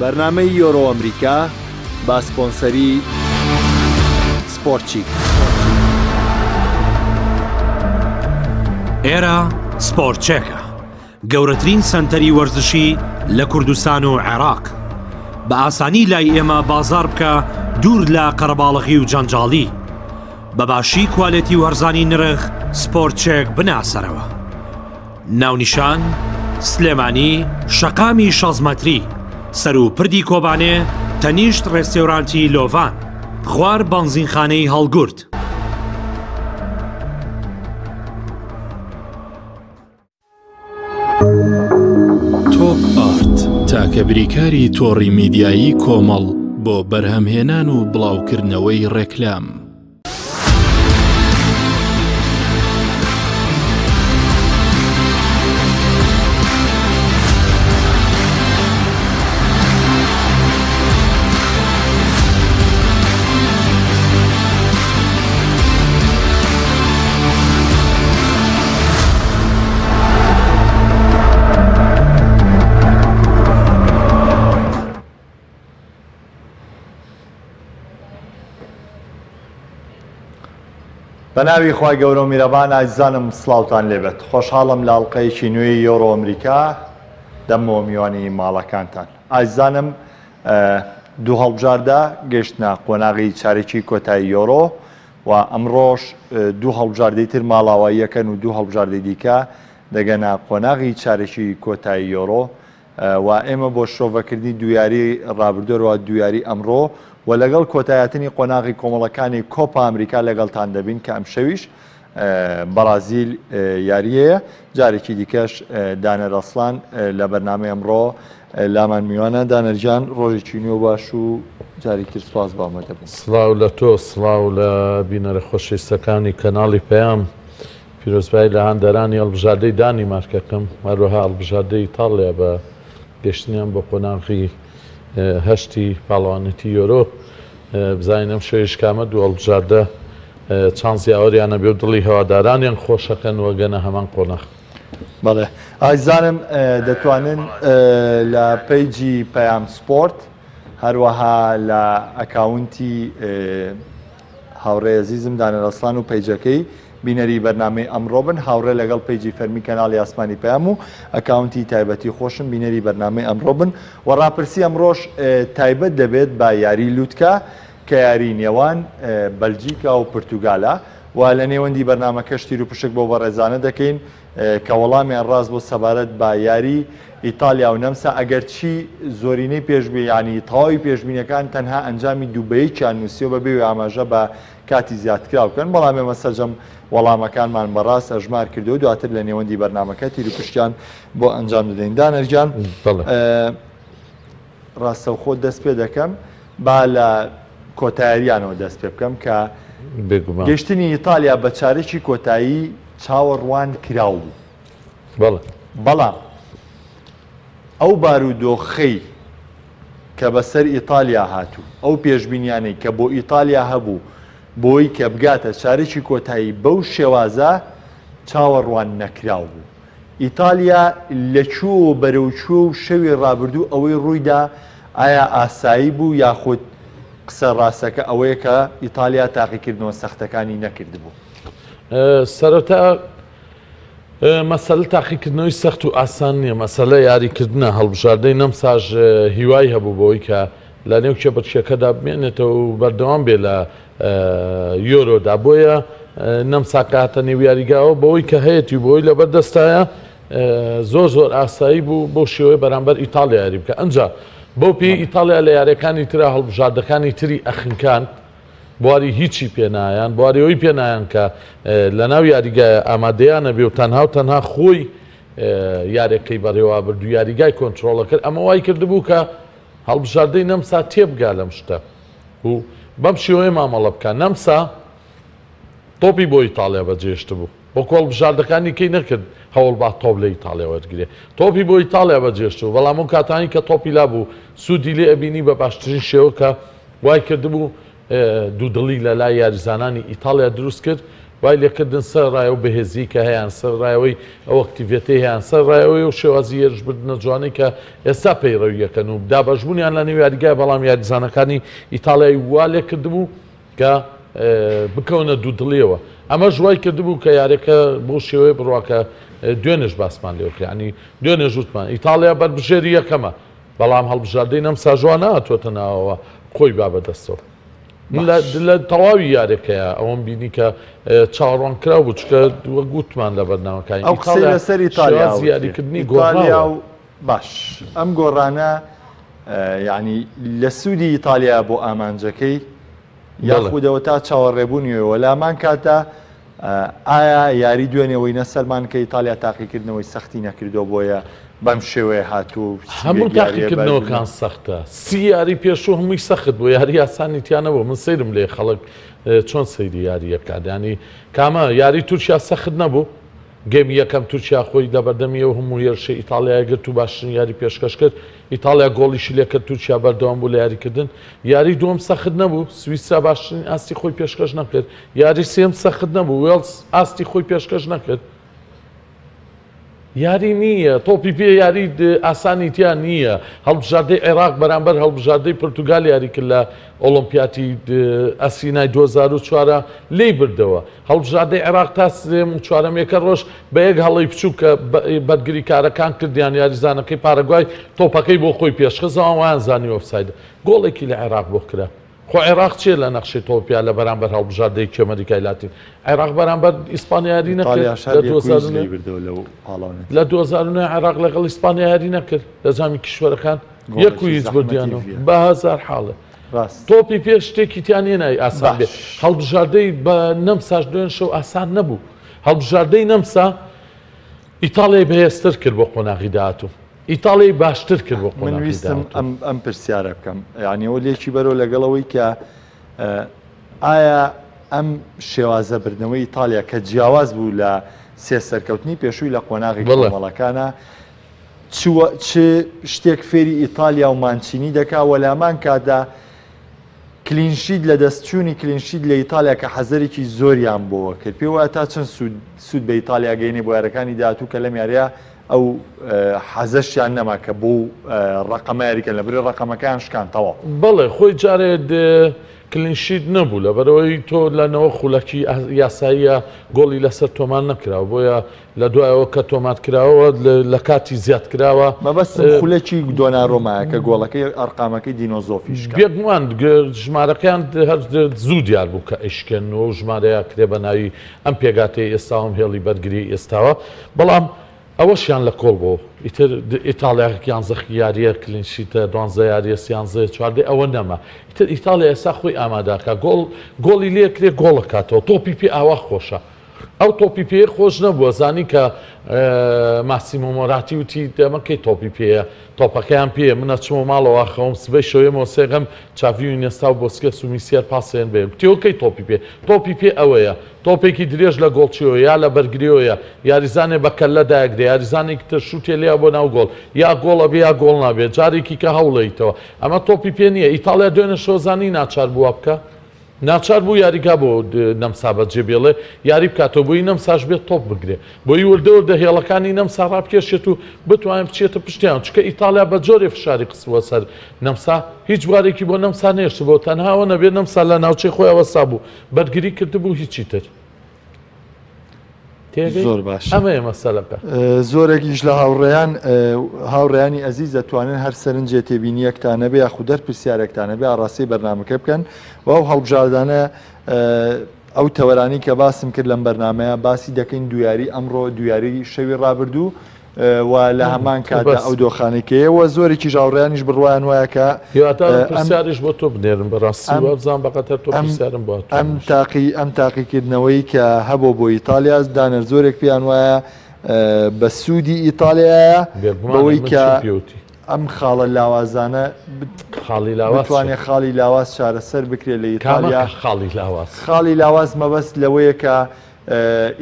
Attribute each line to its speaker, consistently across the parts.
Speaker 1: بەرنامەی یۆرۆ ئەمریکا بە سپۆنسەری سپۆرتچیک.
Speaker 2: ئێرە سپۆرتچێکە، گەورەترین سەنتەری وەرزشی لە کوردستان و عێراق. بە ئاسانی لای ئێمە بازاڕ بکە دوور لە قەرەباڵغی و جەنجاڵی. بە باشی کوالێتی و هەرزانی نرخ سپۆرتچێک بناسەرەوە. ناونیشان، سلێمانی، شەقامی شەست مەتری، سەروو پردی کۆبانێ، تەنیشت ڕێستێورانتی لۆڤان، خوار بەنزینخانەی هەڵگورد.
Speaker 3: تۆپ ئارت تاکە بریکاری تۆڕی میدیایی کۆمەڵ بۆ بەرهەمهێنان و بڵاوکردنەوەی ڕێکلام.
Speaker 1: بە ناوی خوای گەورە و میرەبان ئازیزانم سڵاوتان لێبێت خۆشحاڵم لە ئەڵلقەیەکی نوێی یۆرۆ ئەمریکا دەمەوە میوانی ماڵەکانتان ئازیزانم دوو هەڵبژاردە گەشتنە قۆناغی چارێکی کۆتایی یۆرۆ و ئەمڕۆش دوو هەڵبژاردەی تر ماڵاواییەکەن و دوو هەڵبژاردەی دیکە دەگەنە قۆناغی چارێکی کۆتایی یۆرۆ و ئێمە بۆ شرۆڤەکردنی دوو یاری ڕابردوو هەروەها دوو یاری ئەمڕۆ و لەگەڵ کۆتایهاتنی قۆناغی کۆمەڵەکانی کۆپا ئەمریکا لەگەڵتان دەبین کە ئەمشەویش بەڕازیل یاریەیە جارێکی دیکەش دانەر ئەسڵان لە بەرنامەی ئەمڕۆ لامان میوانە دانەرگیان ڕۆژێکی نوێ باش و جارێکی تر سوپاس بۆ ئامادەبوون.
Speaker 4: سڵاو لە تۆ سڵاو لە بینەرە خۆشەویستەکانی کەناڵی پەیام. پیرۆزبایی لە هاندەرانی هەڵبژاردەی دانیمارک ئەکەم، هەروەها هەڵبژاردەی ئیتاڵیا بە گەشتنیان بۆ قۆناغی هەشتی پاڵەوانێتی یۆرۆ. بزانین ئەم شەویش کامە دوو هەڵبژاردە چانس یاوەریان ئەبێ و دڵی هەوادارانیان خۆشەکەن و ئەگەنە هەمان قۆناغ.
Speaker 1: بەڵێ ئازیزانم دەتوانن لە پەیجی پەیام سپۆرت هەروەها لە ئەکاونتی هاوڕێ ئەزیزم دانەر ئەسڵان و پەیجەکەی بینەری بەرنامەی ئەمڕۆ بن هاوڕێ لەگەڵ پەیجی فەرمی کەناڵی ئاسمانی پەیام و ئەکاونتی تایبەتی خۆشم بینەری بەرنامەی ئەمڕۆ بن و ڕاپرسی ئەمڕۆش تایبەت دەبێت بە یاری لوتکە کە یاری نێوان بەلجیکا و پرتوگالە و لە نێوەندی بەرنامەکەش تیروپشک بۆ بەڕێزانە دەکەین کە وەڵامیان ڕاست بۆ سەبارەت بە یاری ئیتالیا و نەمسا ئەگەرچی زۆرینەی پێشبینی یانی تەواوی پێشبینیەکان تەنها ئەنجامی دوو بە یەکیان نووسیوە بەبێ وەی ئاماژە بە کاتی زیادکراو بکەن بەڵام ئێمە سەرجەم وەڵامەکانمان بە ڕاست ئەژمار کردو دواتر لە نێوەندی بەرنامەکە تیروپشکیان بۆ ئەنجام دەدەین دانەر گیان ڕاستەوخۆ دەست پێ دەکەم با لە کۆتاییانەوە دەست پێ بکەم کە گەشتنی ئیتالیا بە چارەکی کۆتایی چاوەڕوان کراو بوو.
Speaker 4: بەڵێ.
Speaker 1: بەڵام ئەو بارودۆخەی کە بەسەر ئیتالیا هات و ئەو پێشبینیانەی کە بۆ ئیتالیا هەبوو بۆی کە بگاتە چارەکی کۆتایی بەو شێوازە چاوەڕوان نەکراو بوو. ئیتالیا لە کوێوە بەرەو کوێ و شەوی ڕابردوو ئەوەی ڕوویدا ئایا ئاسایی بوو یاخود قسە ڕاستەکە ئەوەیە کە ئیتالیا تاقیکردنەوە سەختەکانی نەکردبوو؟
Speaker 4: سەرەتا مەسەلە تاقیکردنەوەی سەخت و ئاسان نییە، مەسەلە یاریکردنە، هەڵبژاردەی نەمساش هیوای هەبوو بەوەی کە لە نێو کێبڕکێکەدا بمێنێتەوە و بەردەوام بێ لە یۆرۆدا، بۆیە نەمسا کە هاتە نێو یاریگاوە بەوەی کە هەیەتی و بەوەی لەبەردەستایە زۆر زۆر ئاسایی بوو بەو شێوەیە بەرامبەر ئیتاڵیا یاری بکە. ئەنجا بەو پێی ئیتاڵیا لە یاریەکانی ترا هەڵبژاردەکانی تری ئەخنکاند، بواری هیچی پێ نایان، بواری ئەوەی پێ نایان کە لە ناو یاریگایە ئامادەیانە بێ و تەنها و تەنها خۆی یارێکەی بەڕێوە برد و یاریگای کۆنترۆڵە کرد، ئەمە وای کردبوو کە هەڵبژاردەی نەمسا تێبگا لەم شتە و بەم شێوەیە مامەڵە بکا. نەمسا تۆپی بۆ ئیتاڵیا بەجێهێشتبوو، وەکو هەڵبژاردەکانی کەی نەکرد هەوڵ با تۆپ لە ئیتاڵیا وەرگرێ، تۆپی بۆ ئیتاڵیا بەجێهێشتبوو، بەڵام ئەو کاتانەی کە تۆپی لابوو سوودی لێ ئەبینی بە باشترین شێوە کە وای کردبوو دوودڵی لە لای یاریزانانی ئیتاڵیا دروست کرد. وای لێکردن سەرەڕای ئەو بەهێزیی کە هەیان، سەرەڕای ئەوەی ئەو ئەکتیڤێتەی هەیان، سەرەڕای ئەوەی ئەو شێوازی هێرشبردنە جوانەی کە ئێستا پەیڕەوییەکەن و دابەشبوونیان لە نێو یاریگای، بەڵام یاریزانەکانی ئیتاڵیای وا لێکردبوو کە بکەونە دوودڵییەوە. ئەمەش وای کردبوو کە یارییەکە بەو شێوەیە بڕوا کە دوێنێش باسمان لێوە کرد. یانی دوێنێش وتمان ئیتاڵیا بەربژێری یەکەمە، بەڵام هەڵبژاردەی نەمساش وا نەهاتووەتە ناوەوە خۆی با بەدەستەوە. لە تەواوی یاریەکەیا ئەوەم بینی کە چاوەڕوانکراو بوو، چونکە وەک وتمان لە بەرنامەکانی
Speaker 1: ئەو قسەی لەسەر ئیتالیا
Speaker 4: شێوازی یاریکردنی
Speaker 1: ئیتالیا
Speaker 4: گۆڕاوە.
Speaker 1: و باش ئەم گۆڕانە یعنی لە سوودی ئیتالیا بۆ ئامانجەکەی
Speaker 4: بەڵێ.
Speaker 1: یاخودەوە تا چاوەڕێبوونیەوە لامان کاتە ئایا یاری دوێنێ وەی نەسەلمان کە ئیتالیا تاقیکردنەوەی سەختی نەکردووە بۆیە بەم شێوەیە هاتووە و
Speaker 4: هەموو
Speaker 1: 31 یارییە بەربوونە؟
Speaker 4: تاقیکردنەوەکان سەختە سی یاری پێشوو هەمووی سەخت بوو یاری ئاسانی تیا نەبوو من سەیرم لێ خەڵک چۆن سەیری یارییەکات یانی کامە یاری تورکیا سەخت نەبوو گێمی یەکەم تورکیا خۆی لەبەردەمی ئەو هەموو هێرشەی ئیتاڵیای گرت و باشترین یاری پێشکەش کرد ئیتاڵیا گۆڵیشی لێکرد تورکیا بەردەوام بوو لە یاریکردن یاری دووەم سەخت نەبوو سویسرا باشترین ئاستی خۆی پێشکەش نەکرد یاری سێم سەخت نەبوو وێڵز ئاستی خۆی پێشکەش نەکرد یاری نییە تۆپی پێ یاری ئاسانی تیا نییە هەڵبژاردەی عێراق بەرامبەر هەڵبژاردەی پرتوگال یاری کرد لە ئۆڵۆمپیاتی ئەسینای 2004 لێی بردەوە هەڵبژاردەی عێراق تا سێم و چوارەم یەکە ڕۆژ بە یەک هەڵەی بچووک کە بەرگریکارەکان کردیان یاریزانەکەی پارەگوای تۆپەکەی بۆ خۆی پێشخست ئەوان وایان زانی ئۆفسایدە گۆڵێکی لە عێراق بۆ کرا خۆ عێراق چیە لە نەخشەی تۆپیا لە بەرامبەر هەڵبژاردەیەکی ئەمەریکای لاتین عێراق بەرامبەر ئیسپانیا یاری نەکرد
Speaker 1: ئیتالیاش هەر
Speaker 4: لە
Speaker 1: یەک و هیچ
Speaker 4: 2009
Speaker 1: لێی بردەوە لەو پاڵاونەتیە.
Speaker 4: لە 2009 عێراق لەگەڵ ئیسپانیا یاری نەکرد لە جامی کیشوەرەکان یەک و
Speaker 1: گۆڵێکی
Speaker 4: هیچ
Speaker 1: زەحمەتی
Speaker 4: بردیانەوە
Speaker 1: ڤیە.
Speaker 4: بە هەزار حاڵێ
Speaker 1: ڕاست.
Speaker 4: تۆپی پێ شتێکی تیا نیە ناوی ئاسان بێ
Speaker 1: باش.
Speaker 4: هەڵبژاردەی بە نەمساش دوێن شەو ئاسان نەبوو هەڵبژاردەی نەمسا ئیتاڵیای بەهێزتر کرد بۆ قۆناغی داهاتوو ئیتاڵیای باشتر کرد بۆ
Speaker 1: من
Speaker 4: قۆناغی
Speaker 1: ویستم
Speaker 4: داهاتوو.
Speaker 1: ئەم ئەم پرسیارە بکەم یعنی ئەوە لێکی بەرەوە لەگەڵ ئەوەی کە ئایا ئەم شێوازە بردنەوەی ئیتالیا کە جیاواز بوو لە سێ سەرکەوتنی پێشووی لە قۆناغی
Speaker 4: بەڵێ.
Speaker 1: کۆمەڵەکانە چ چ شتێک فێری ئیتالیا و مانچینی دەکا و لامان کاتدا clean sheet لە دەست چوونی clean sheet لە ئیتالیا کە حەزەرێکی زۆریان بۆوە کرد پێ وایە تا چەند سوود سوود بە ئیتالیا گەینێ بۆ یارەکانی داهاتوو کە لەم یاریە ئەو حەزەشیان نەما کە بۆ ڕەقەمە یاریکەن لە بری ڕەقەمەکەیان شکان تەواو.
Speaker 4: بەڵێ خۆی جارێ clean sheet نەبوو لەبەرئەوەی تۆ لە نەوە خولەکی یاساییە گۆڵی لەسەر تۆمار نەکراوە بۆیە لە دوایەوە کە تۆمار کراوە لە کاتی زیاد کراوە.
Speaker 1: مەبەستم خولەکی دۆنارۆمایە کە گۆڵەکەی ئەرقامەکەی دینۆزۆفی شکاند.
Speaker 4: بێگومان ژمارەکەیان هەر زوو دیار بوو کە ئەیشکێنن و ژمارەیە کرێ بە ناوی ئەم پێکهاتەی ئێستاوە ئەم هێڵی بەرگریی ئێستاوە بەڵام ئەوەشیان لە کۆڵ بۆ ئیتر ئیتاڵیا یانزە یاریە clean sheet ە دوانزە یاریە سیانزەیە چواردەی ئەوە نەما ئیتر ئیتاڵیا ئێستا خۆی ئاماداکا گۆڵ گۆڵی لێکرێ گۆڵەکاتەوە تۆپی پێ ئاوا خۆشە ئەو تۆپی پێ خۆش نەبووە زانی کە ماسیمۆ مۆراتی وتی ئەمە کەی تۆپی پێیە تۆپەکەیان پێیە من ئەچمەوە ماڵەوە خەوم سبەی شەوێمەوە سێغەم چاڤی و ئینێستا و بۆسکێس و میسیەر پاسێن بێ گوتیەوە کەی تۆپی پێ تۆپی پێ ئەوەیە تۆپێکی درێژ لە گۆڵچیەوە یا لە بەرگریەوەیە یاریزانێ بە کەللە دایەگرێ یاریزانێکی تر شوتێ لێیا بۆ ناو گۆڵ یا گۆڵ ئەبێ یا گۆڵ نابێ جارێکی کە هەوڵێیتەوە ئەمە تۆپی پێ نییە ئیتاڵیا دوێنێ شەو زانی ناچار بوو وا بکا ناچار بوو یاریگا بۆ نەمسا بەجێ بێڵێ یاری بکاتەوە بۆی نەمساش بێت تۆپ بگرێ بۆی وردە وردە هێڵەکانی نەمسا ڕابکێشێت و بتوانێت بچێتە پشتیان چونکە ئیتاڵیا بە جۆرێ فشاری خستبووە سەر نەمسا هیچ بوارێکی بۆ نەمسا نێشتبوو تەنها ئەوە نەبێت نەمسا لە ناوچەی خۆی وەستابوو بەرگری کردبوو هیچی تر. تێگەی؟
Speaker 1: زۆر باشە.
Speaker 4: ئەمەیە مەسەلەکە.
Speaker 1: زۆرێکیش لە هاوڕێیان هاوڕێیانی ئەزیز دەتوانن هەر سەرنجێ تێبینیەکتان هەبێ یاخود هەر پرسیارێکتان هەبێ ئاڕاستەی بەرنامەکە بکەن و ئەو هەڵبژاردانە ئەو تەوەرانەی کە باسم کرد لەم بەرنامەیە باسی دەکەین دویاری ئەمڕۆ دویاری شەوی ڕابردوو و لە هەمان کاتدا ئەو دۆخانەی کە ئێوە زۆرێکیش هاوڕێیانیش بڕوایان وایە کە
Speaker 4: هیوادارم پرسیاریش بۆ تۆ بنێرن بەڕاستی وابزانم بەقەتەر تۆ پرسیارم بۆ هاتووە
Speaker 1: ئەم تاقی ئەم تاقیکردنەوەی کە هەبوو بۆ ئیتالیا دانەر زۆرێک پێیان وایە بە سوودی ئیتالیایە بەوەی کە ئەم خاڵە لاوازانە
Speaker 4: خاڵی لاواز
Speaker 1: بتوانێت خاڵی لاواز چارەسەر بکرێت لە ئیتالیا
Speaker 4: خاڵی لاواز
Speaker 1: خاڵی لاواز مەبەست لەوەیە کە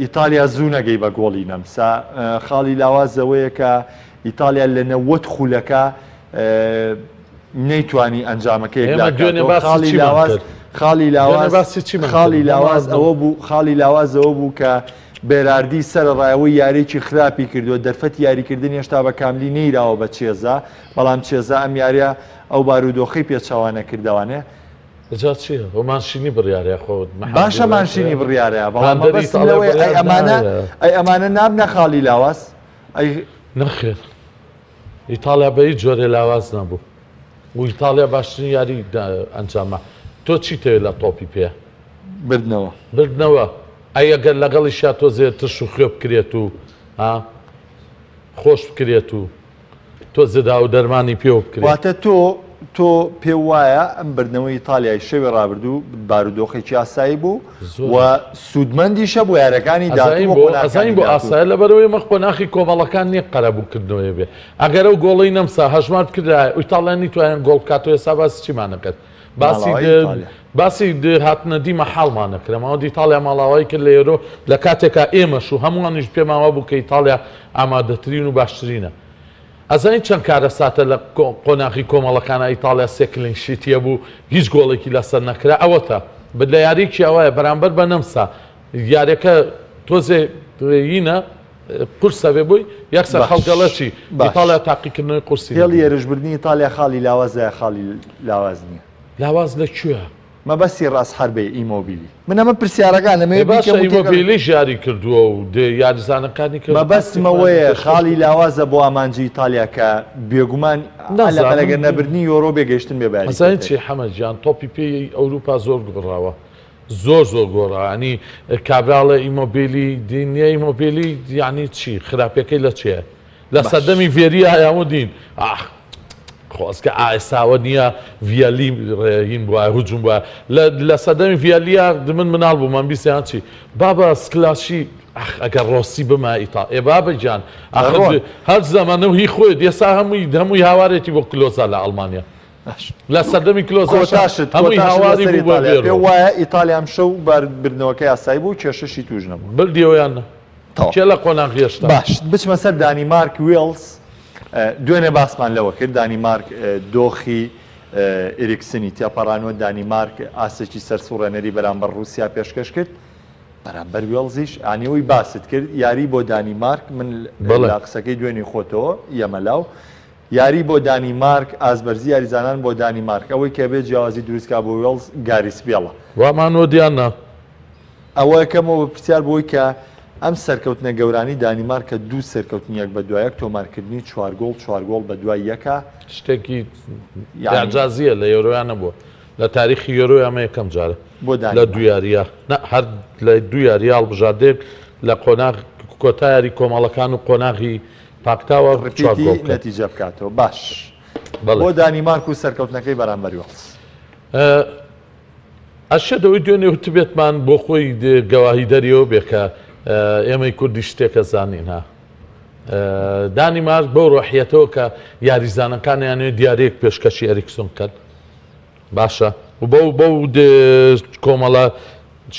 Speaker 1: ئیتالیا زوو نەگەی بە گۆڵی نەمسا، خاڵی لاواز ئەوەیە کە ئیتالیا لە 90 خولەکە نەیتوانی ئەنجامەکە
Speaker 4: ئێمە دوێنێ
Speaker 1: یەکلاکاتەوە.
Speaker 4: باسی
Speaker 1: خاڵی
Speaker 4: چیمان
Speaker 1: لاواز
Speaker 4: کرد؟
Speaker 1: خاڵی لاواز
Speaker 4: باسی چیمان
Speaker 1: خاڵی
Speaker 4: کرد؟
Speaker 1: لاواز
Speaker 4: نەماز
Speaker 1: ئەوە بوو خاڵی لاواز ئەوە بوو کە بێراردی سەرەڕای ئەوەی یارییەکی خراپی کردووە دەرفەتی یاریکردن هێشتا بە کاملی نەیراوە بە چێزا بەڵام چێزا ئەم یاریە ئەو بارودۆخەی پێچەوانە کردەوانێ.
Speaker 4: جا چیە خۆ مانشینی بڕیارە خۆ محەمەد
Speaker 1: باشە
Speaker 4: بڕیار
Speaker 1: مانشینی بڕیارە بەڵام
Speaker 4: هاندەری
Speaker 1: مەبەستم
Speaker 4: ئیتاڵیا
Speaker 1: لەوەیە ئەی
Speaker 4: بڕیار
Speaker 1: ئەمانە
Speaker 4: نایە.
Speaker 1: ئەی ئەمانە نابنە خاڵی لاواز ئەی
Speaker 4: نەخێر ئیتاڵیا بە هیچ جۆرێ لاواز نەبوو و ئیتاڵیا باشترین یاری ئەنجامە تۆ چیتەوێت لە تۆپی پێ؟
Speaker 1: بردنەوە.
Speaker 4: بردنەوە ئەی ئەگەر لەگەڵیشیا تۆزێ ترش و خوێ بکرێت و ها خۆش بکرێت و تۆزێ داو دەرمانی پێوە بکرێت.
Speaker 1: واتە تۆ تۆ پێو وایە ئەم بردنەوەی ئیتالیای شەوی ڕابردوو بارودۆخێکی ئاسایی بوو و سوودمەندیشە بۆ یارەکانی داهاتوو بۆ قۆناغەکانی
Speaker 4: ئەزانین بۆ
Speaker 1: داهاتوو.
Speaker 4: ئاسایە لەبەرئەوەی ئێمە قۆناخی کۆمەڵەکان نییە قەرەبووکردنەوەی بێ ئەگەر ئەو گۆڵەی نەمسا هەژمار بکردایە ئیتاڵیا نیتوانێت گۆڵ بکاتەوە ئێستا باسی چیمان ئەکرد باسی
Speaker 1: ماڵاوایی ئیتالیا.
Speaker 4: باسی هاتنە دی مەحاڵمان ئەکرد ئەمەوە ئیتاڵیا ماڵاوایی کرد لە یۆرۆ لە کاتێکا ئێمەش و هەمووانیش پێمان وابوو کە ئیتاڵیا ئامادەترین و باشترینە ئەزانی چەند کارەساتە لە قۆناغی کۆمەڵەکانا ئیتاڵیا سێ clean sheet ی هەبوو هیچ گۆڵێکی لەسەر نەکرا ئەوەتە لە یاریەکی ئەوایە بەرامبەر بە نەمسا یاریەکە تۆزێ یینە قورسە بێ بۆی یەکسەر
Speaker 1: باش
Speaker 4: خەڵک ئەڵێ چی
Speaker 1: باش
Speaker 4: ئیتاڵیا تاقیکردنەوەی قورسی
Speaker 1: هێڵی
Speaker 4: نەبینی.
Speaker 1: هێرشبردنی ئیتاڵیا خاڵی لاوازە یا خاڵی لاواز نییە؟
Speaker 4: لاواز لە کوێ؟
Speaker 1: مەبەستی ڕاست حەربەیە ئیمۆبیلی. من ئەمە پرسیارەکانم
Speaker 4: ئێ
Speaker 1: ئەمەوێ
Speaker 4: باشە
Speaker 1: بیکەم و تێکەڵ.
Speaker 4: ئیمۆبیلیش یاری کردووە و دێ یاریزانەکانی کە ئاستی
Speaker 1: مەبەستم
Speaker 4: خۆیان
Speaker 1: ئەوەیە
Speaker 4: پێشکەش
Speaker 1: خاڵی
Speaker 4: کردووە.
Speaker 1: لاوازە بۆ ئامانجی ئیتالیا کە بێگومان
Speaker 4: نازانم
Speaker 1: لەگەر نەبردنی یۆرۆ بێ گەیشتن بێ بە یاری
Speaker 4: ئەزانی
Speaker 1: کۆتایی.
Speaker 4: چی حەمە گیان تۆپی پێی ئەوروپا زۆر گۆڕاوە زۆر زۆر گۆڕاوە یانی کابرا ئەڵێ ئیمۆبیلی دین نییە ئیمۆبیلی یانی چی خراپیەکەی لە چیە لە
Speaker 1: باش.
Speaker 4: سەردەمی ڤێریا یاوە دین ئاخ خۆزگە ئایساوە نییە ڤیالی هین بوایە هجوم بوایە لە لە سەردەمی ڤیالیا من مناڵ بووم من بیستیان چی بابا سکلاشی ئەخ ئەگەر ڕۆسی بما ئیتا ئێ بابە گیان ئەخر
Speaker 1: ڕۆن.
Speaker 4: هەر زەمەنە و هی خۆیت ئێستا هەمووی هەمووی هاوارێتی بۆ کلۆزا لە ئەڵمانیا
Speaker 1: باش.
Speaker 4: لە سەردەمی کلۆزاشا
Speaker 1: کۆتاشت
Speaker 4: هەمووی
Speaker 1: کۆتاشت
Speaker 4: هاواری
Speaker 1: لەسەر
Speaker 4: بوو بۆ
Speaker 1: ئیتالیا پێ
Speaker 4: بێرۆ
Speaker 1: وایە ئیتالیا ئەمشەو بردنەوەکەی ئاسایی بوو کێشەشی توش نەبوو.
Speaker 4: بردیەوە یان نا
Speaker 1: تەواو.
Speaker 4: کێ لە قۆناغ هێشتا؟
Speaker 1: باش بچمە سەر دانیمارک وێڵز دوێنێ باسمان لەوە کرد دانیمارک دۆخی ئیریکسنی تێپەڕانوە دانیمارک ئاستێکی سەرسوڕێنەری بەرامبەر رووسیا پێشکەش کرد بەرامبەر وێڵزیش ئانیەوەی باست کرد یاری بۆ دانیمارک من لە قسەکەی دوێنی خۆتەوە یەمەلاو یاری بۆ دانیمارک ئازبەرزی یاریزانان بۆ دانیمارک ئەوەی کە بێ جیاوازی دروستکا بۆ وێڵز گاریس بێڵە.
Speaker 4: وامان وت یان نا؟
Speaker 1: ئەوە کەمەوە بە پرسیار بۆی کە ئەم سەرکەوتنە گەورانەی دانیمارک کە دوو سەرکەوتنی یەک بە دوای یەک تۆمارکردنی چوار گۆڵ چوار گۆڵ بە دوای یەکە
Speaker 4: شتێکی
Speaker 1: یانی
Speaker 4: ئیعجازییە لە یۆرۆیا نەبووە لە تاریخی یۆرۆیا ئەمە یەکەم جارە
Speaker 1: بۆ
Speaker 4: لە
Speaker 1: دانیمارک.
Speaker 4: دوو یارییا نا هەر لە دوو یارییا هەڵبژاردەیەک لە قۆناغ کۆتا یاری کۆمەڵەکان و قۆناغی پاکتاوە چوار
Speaker 1: repeat ی
Speaker 4: گۆڵ بکەن.
Speaker 1: نەتیجە بکاتەوە باش
Speaker 4: بەڵێ.
Speaker 1: بۆ دانیمارک و سەرکەوتنەکەی بەرامبەر وێڵز.
Speaker 4: ئەشێت ئەوەی دوێنێ وتبێتمان بۆ خۆی گەواهیدەری ئەوە بێ کە ئێمەی کوردی شتێکە زانین ها. دانیمارک بەو ڕۆحیەتەوە کە یاریزانەکانیانێ دیارەیەک پێشکەشی ئەریکسۆن بکەن باشە و بەو بەو کۆمەڵە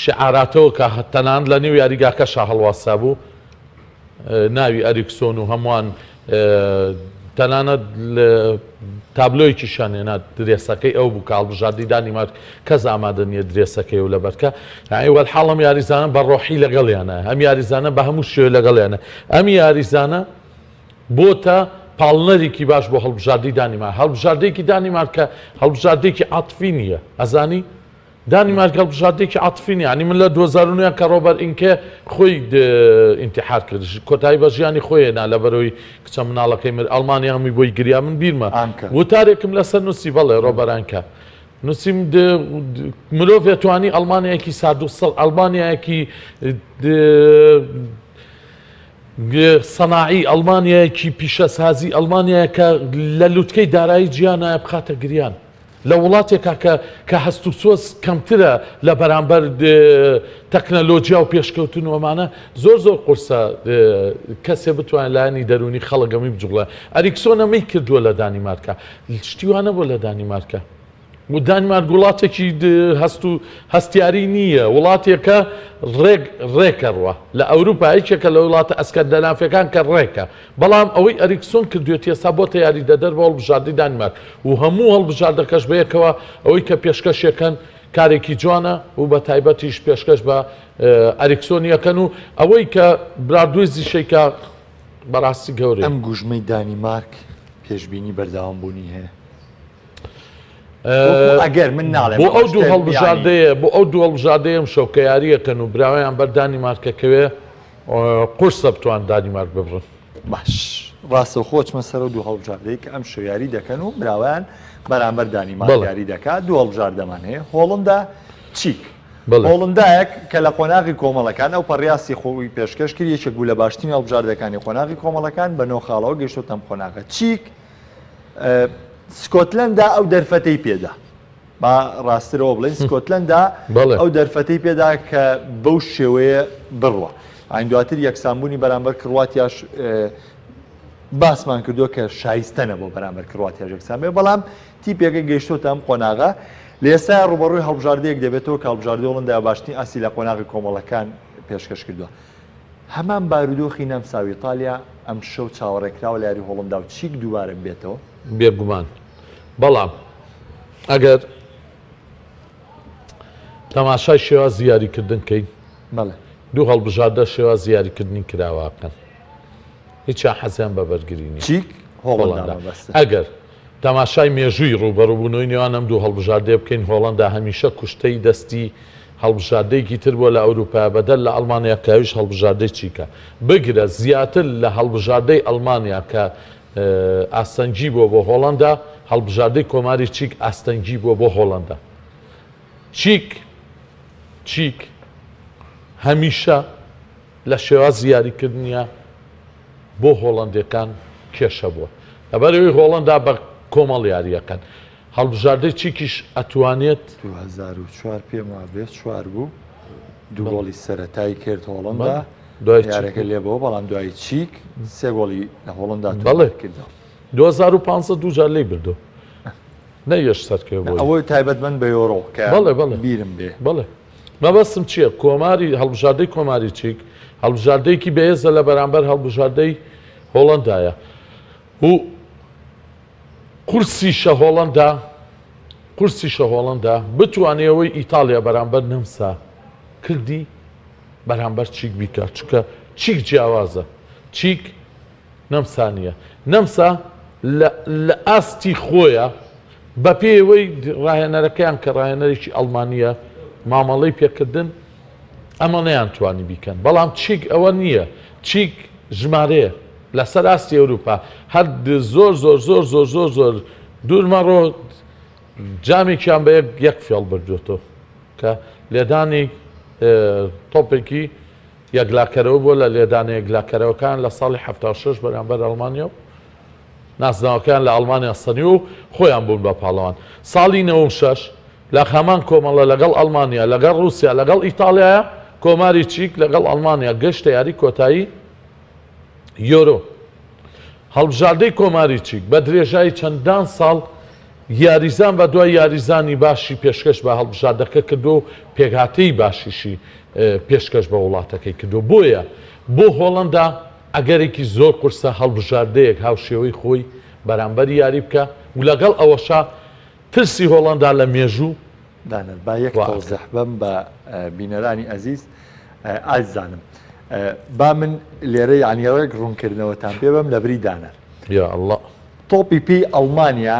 Speaker 4: شعاراتەوە کە تەنانەت لە نێو یاریگاکەشا هەڵواسا بوو ناوی ئەریکسۆن و هەمووان تەنانەت تابلۆیەکیشیان هێنا درێسەکەی ئەو بوو کە هەڵبژاردەی دانیمارک کەس ئامادە نییە درێسەکەی و لەبەرکە یعنی وەلحاڵ ئەم یاریزانە بە ڕۆحی لەگەڵیانە ئەم یاریزانە بە هەموو شێوە لەگەڵیانە ئەم یاریزانە بۆتە پاڵنەرێکی باش بۆ هەڵبژاردەی دانیمارک هەڵبژاردەیەکی دانیمارک کە هەڵبژاردەیەکی عاتفی نییە ئەزانی دانیمارک هەڵبژاردەیەکی عاتفی نیە یانی من لە 2009 کە ڕۆبەر ئینکێ خۆی ئینتیحار کرد کۆتایی بە ژیانی خۆی هێنا لەبەرەوەی کچە مناڵەکەی مرد ئەڵمانیا هەمووی بۆی گریا من بیرمە
Speaker 1: ئانکە.
Speaker 4: وتارێکم لەسەر نووسی بەڵێ ڕۆبەر ئانکە نووسیم مرۆڤ توانی ئەڵمانیایەکی سارد و سڕ ئەڵمانیایەکی سەناعی ئەڵمانیایەکی پیشەسازی ئەڵمانیایەکە لە لوتکەی دارایی جیهانایە بخاتە گریان لە وڵاتێکا کە کە هەست و سۆز کەمترە لە بەرامبەر تەکنەلۆجیا و پێشکەوتن و ئەمانە زۆر زۆر قورسە کەسێ بتوانێت لایەنی دەروونی خەڵک ئەمەی بجوڵێ. ئەریکسۆن ئەمەی کردووە لە دانیمارکا، شتی وا نەبووە لە دانیمارکا. و دانیمارک وڵاتێکی هەست و هەستیاری نییە، وڵاتێکە ڕێک ڕێکەڕوە لە ئەوروپا یەکێکە لە وڵاتە ئەسکەندەنافیەکان کە ڕێکە. بەڵام ئەوەی ئەریکسۆن کردوێتی ئێستا بۆتە یاریدەدەر بۆ هەڵبژاردەی دانیمارک و هەموو هەڵبژاردەکەش بەیەکەوە ئەوەی کە پێشکەشیەکەن کارێکی جوانە و بە تایبەتیش پێشکەش بە ئەریکسۆن یەکەن و ئەوەی کە برادویزی شەیکا بەڕاستی گەورەیە.
Speaker 1: ئەم گوژمەی دانیمارک پێشبینی بەردەوام بوونی هەیە؟ وەکو ئەگەر من ناڵێم
Speaker 4: بۆ ئەو دوو هەڵبژاردەیە بۆ ئەو دوو هەڵبژاردەیە ئەمشەو کە یارییەکەن و براوەیان بەر دانیمارکەکەوێ قورسە بتوان دانیمارک ببڕن.
Speaker 1: باش ڕاستەوخۆ چمە سەر ئەو دوو هەڵبژاردەی کە ئەمشەو یاری دەکەن و براوەیان بەرامبەر دانیمارک یاری دەکات دوو هەڵبژاردەمان هەیە هۆڵندا چیک. هۆڵندایەک کە لە قۆناغی کۆمەڵەکان ئەو پەڕیاسی خۆی پێشکەش کرد یەکێک بوو لە باشترین هەڵبژاردەکانی قۆناغی کۆمەڵەکان بە نۆ خاڵەوە گەیشتۆتە ئەم قۆناغە چیک سکۆتلەندا ئەو دەرفەتەی پێدا با ڕاسترەوە بڵێن سکۆتلەندا ئەو دەرفەتەی پێدا کە بەو شێوەیە بڕوە ئاین دواتر یەکسانبوونی بەرامبەر کرواتیاش باسمان کردووە کە شایستە نەبوو بەرامبەر کرواتیاش یەکسان بێ بەڵام تیپێکە گەیشتۆتە ئەم قۆناغە لە ئێستا ڕوبەڕووی هەڵبژاردەیەک دەبێتەوە کە هەڵبژاردەی هۆڵندا باشترین ئاستی لە قۆناغی کۆمەڵەکان پێشکەش کردووە هەمان بارودۆخی نەمسا و ئیتالیا ئەمشەو چاوەڕێکراوە لە یاری هۆڵندا و چیک دووبارە ببێتەوە؟
Speaker 4: بێگومان، بەڵام ئەگەر تەماشای شێوازی یاریکردن کەین،
Speaker 1: بەڵێ.
Speaker 4: دوو هەڵبژاردە شێوازی یاریکردنی کراوە بکەن، هیچیان حەزیان بە بەرگری نییە.
Speaker 1: چیک هۆڵندا مەبەستە.
Speaker 4: ئەگەر تەماشای مێژووی ڕووبەڕووبوونەوەی نێوان ئەم دوو هەڵبژاردەیە بکەین، هۆڵەندا هەمیشە کوشتەی دەستی هەڵبژاردەیەکی تر بووە لە ئەوروپا بەدەر لە ئەڵمانیا کە ئەویش هەڵبژاردەی چیکە. بگرە زیاتر لە هەڵبژاردەی ئەڵمانیا کە ئاستەنگی بووە بۆ هۆڵەندا، هەڵبژاردەی کۆماری چیک ئاستەنگی بووە بۆ هۆڵەندا. چیک چیک هەمیشە لە شێوازی یاریکردنیا بۆ هۆڵەندیەکان کێشە بووە لەبەرئەوەی هۆڵەندا بە کۆمەڵ یاریەکەن هەڵبژاردەی چیکیش ئەتوانێت.
Speaker 1: 2004 پێم وابێ چوار بوو دوو گۆڵی سەرەتای کرد هۆڵەندا یارەکە لێبەوە بەڵام دوای چیک سێ گۆڵی لە هۆڵەندا
Speaker 4: تۆمار کردەوە. 2015 دوو جار لێی بردەوە نەیەش سەرکەوێ بۆی.
Speaker 1: ئەوە تایبەتمەند بە یۆرۆ کە بیرم بێ.
Speaker 4: بەڵێ مەبەستم چییە کۆماری هەڵبژاردەی کۆماری چیک هەڵبژاردەیەکی بەهێزە لە بەرامبەر هەڵبژاردەی هۆڵەندایە و قورسیشە هۆڵەندا قورسیشە هۆڵەندا بتوانێ ئەوەی ئیتاڵیا بەرامبەر نەمسا کردی بەرامبەر چیک بیکات چونکە چیک جیاوازە چیک نەمسا نییە. نەمسا لە لە ئاستی خۆیا بە پێی ئەوەی ڕاهێنەرەکەیان کە ڕاهێنەرێکی ئەڵمانییە مامەڵەی پێکردن ئەمە نەیانتوانی بیکەن بەڵام چیک ئەوە نییە چیک ژمارەیە لەسەر ئاستی ئەوروپا هەر زۆر زۆر زۆر زۆر زۆر زۆر دوور مەڕۆ جامێکیان بە یەک یەک فێڵ بردوێتەوە کە لێدانی تۆپێکی یەکلاکەرەوە بووە لە لێدانە یەکلاکەرەوەکان لە ساڵی 76 بەرامبەر ئەڵمانیا و نازناوەکەیان لە ئەڵمانیا سەنیوە و خۆیان بوون بە پاڵەوان. ساڵی 96 لە هەمان کۆمەڵە لەگەڵ ئەڵمانیا، لەگەڵ ڕووسیا، لەگەڵ ئیتاڵیایە، کۆماری چیک لەگەڵ ئەڵمانیا گەشتە یاری کۆتایی یۆرۆ. هەڵبژاردەی کۆماری چیک بە درێژایی چەندان ساڵ یاریزان بە دوای یاریزانی باشی پێشکەش بە هەڵبژاردەکە کردووە و پێکهاتەی باشیشی پێشکەش بە وڵاتەکەی کردووە، بۆیە بۆ هۆڵەندا ئەگەرێکی زۆر قورسە هەڵبژاردەیەک هاوشێوەی خۆی بەرامبەری یاری بکا و لەگەڵ ئەوەشا ترسی هۆڵەندا لە مێژوو
Speaker 1: دانەر با یەک
Speaker 4: وا ئەکا.
Speaker 1: تەوزیح بەم بە بینەرانی ئەزیز ئازیزانم با من لێرە یانی ڕێک ڕوونکردنەوەتان پێ بەم لەبری دانەر.
Speaker 4: یا اللە.
Speaker 1: تۆپی پێی ئەڵمانیا